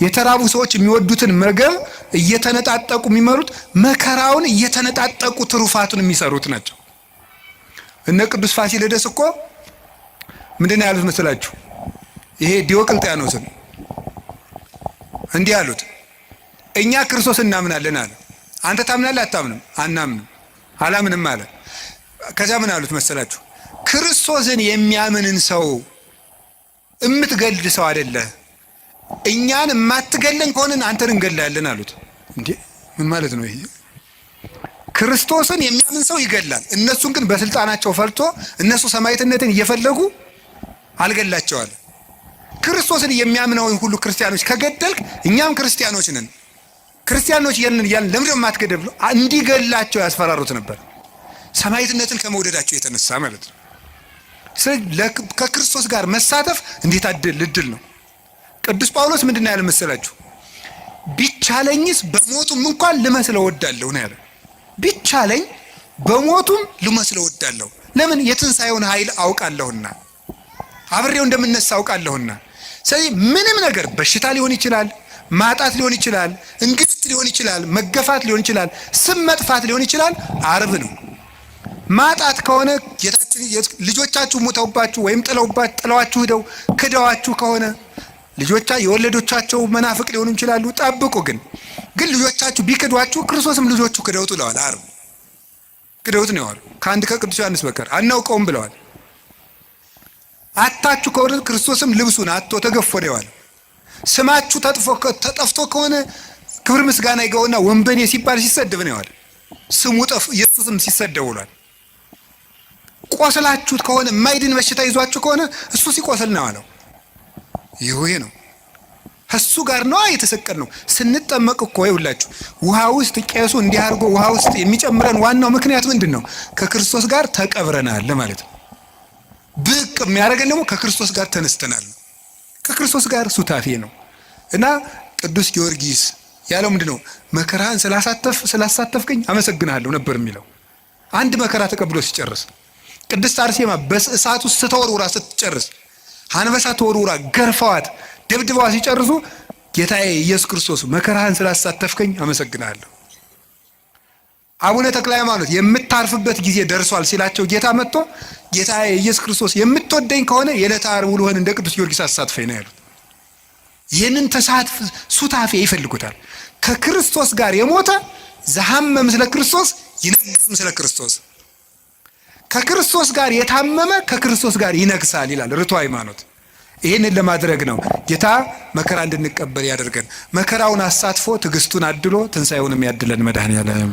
የተራቡ ሰዎች የሚወዱትን ምግብ እየተነጣጠቁ የሚመሩት መከራውን እየተነጣጠቁ ትሩፋቱን የሚሰሩት ናቸው። እነ ቅዱስ ፋሲለደስ እኮ ምንድን ነው ያሉት መስላችሁ? ይሄ ዲዮቅልጥያኖስን እንዲህ አሉት፣ እኛ ክርስቶስ እናምናለን አለ። አንተ ታምናለህ አታምንም? አናምንም፣ አላምንም አለ። ከዚያ ምን አሉት መሰላችሁ? ክርስቶስን የሚያምንን ሰው እምትገድል ሰው አይደለህ፣ እኛን የማትገለን ከሆንን አንተን እንገድላለን አሉት። እንዴ ምን ማለት ነው ይሄ? ክርስቶስን የሚያምን ሰው ይገላል። እነሱን ግን በስልጣናቸው ፈልቶ እነሱ ሰማዕትነትን እየፈለጉ አልገላቸዋል። ክርስቶስን የሚያምነውን ሁሉ ክርስቲያኖች ከገደልክ እኛም ክርስቲያኖች ነን፣ ክርስቲያኖች የንን እያልን ለምንድን ነው የማትገደል ብሎ እንዲገላቸው ያስፈራሩት ነበር። ሰማዕትነትን ከመውደዳቸው የተነሳ ማለት ነው። ስለዚህ ከክርስቶስ ጋር መሳተፍ እንዴት እድል ነው። ቅዱስ ጳውሎስ ምንድን ነው ያለ መሰላችሁ? ቢቻለኝስ በሞቱም እንኳን ልመስለው እወዳለሁ ነው ያለ። ቢቻለኝ በሞቱም ልመስለው እወዳለሁ። ለምን? የትንሣኤውን ኃይል አውቃለሁና፣ አብሬው እንደምነሳ አውቃለሁና። ስለዚህ ምንም ነገር በሽታ ሊሆን ይችላል፣ ማጣት ሊሆን ይችላል፣ እንግልት ሊሆን ይችላል፣ መገፋት ሊሆን ይችላል፣ ስም መጥፋት ሊሆን ይችላል። ዓርብ ነው። ማጣት ከሆነ ጌታችን ልጆቻችሁ ሙተውባችሁ ወይም ጥለዋችሁ ሂደው ክደዋችሁ ከሆነ ልጆቻ የወለዶቻቸው መናፍቅ ሊሆኑ ይችላሉ። ጠብቁ። ግን ልጆቻችሁ ቢክዷችሁ ክርስቶስም ልጆቹ ክደውት ብለዋል። ዓርብ ክደውት ነው ያሉ ከአንድ ከቅዱስ ዮሐንስ በቀር አናውቀውም ብለዋል። አታችሁ ከሆነ ክርስቶስም ልብሱን አጥቶ ተገፎ ነው ያለው። ስማችሁ ተጠፍቶ ከሆነ ክብር ምስጋና ይገውና ወንበዴ ሲባል ሲሰደብ ነው ያለው። ስሙ ጠፍ ኢየሱስም ሲሰደብ ውሏል። ቆስላችሁት ከሆነ የማይድን በሽታ ይዟችሁ ከሆነ እሱ ሲቆስል ነው ያለው። ይሄ ነው እሱ ጋር ነው የተሰቀልነው። ስንጠመቅ እኮ ይኸውላችሁ ውሃ ውስጥ ቄሱ እንዲህ አድርጎ ውሃ ውስጥ የሚጨምረን ዋናው ምክንያት ምንድን ነው? ከክርስቶስ ጋር ተቀብረናል ማለት ነው። ብቅ የሚያደርገን ደግሞ ከክርስቶስ ጋር ተነስተናል። ከክርስቶስ ጋር ሱታፌ ነው። እና ቅዱስ ጊዮርጊስ ያለው ምንድን ነው? መከራህን ስላሳተፍከኝ አመሰግንሃለሁ ነበር የሚለው። አንድ መከራ ተቀብሎ ሲጨርስ፣ ቅድስት አርሴማ በእሳት ውስጥ ስተወርውራ ስትጨርስ፣ አንበሳ ተወርውራ ገርፈዋት ደብድበዋ ሲጨርሱ ጌታዬ ኢየሱስ ክርስቶስ መከራህን ስላሳተፍከኝ አመሰግናለሁ። አቡነ ተክለ ሃይማኖት የምታርፍበት ጊዜ ደርሷል ሲላቸው ጌታ መጥቶ ጌታዬ ኢየሱስ ክርስቶስ የምትወደኝ ከሆነ የዕለተ ዓርብ ውሎህን እንደ ቅዱስ ጊዮርጊስ አሳትፈኝ ነው ያሉት። ይህንን ተሳትፍ ሱታፌ ይፈልጉታል። ከክርስቶስ ጋር የሞተ ዘሐመ ምስለ ክርስቶስ ይነግስ ምስለ ክርስቶስ፣ ከክርስቶስ ጋር የታመመ ከክርስቶስ ጋር ይነግሳል ይላል ርቱዕ ሃይማኖት። ይህንን ለማድረግ ነው ጌታ መከራ እንድንቀበል ያደርገን። መከራውን አሳትፎ ትዕግስቱን አድሎ ትንሣኤውንም ያድለን መድኃኔዓለም።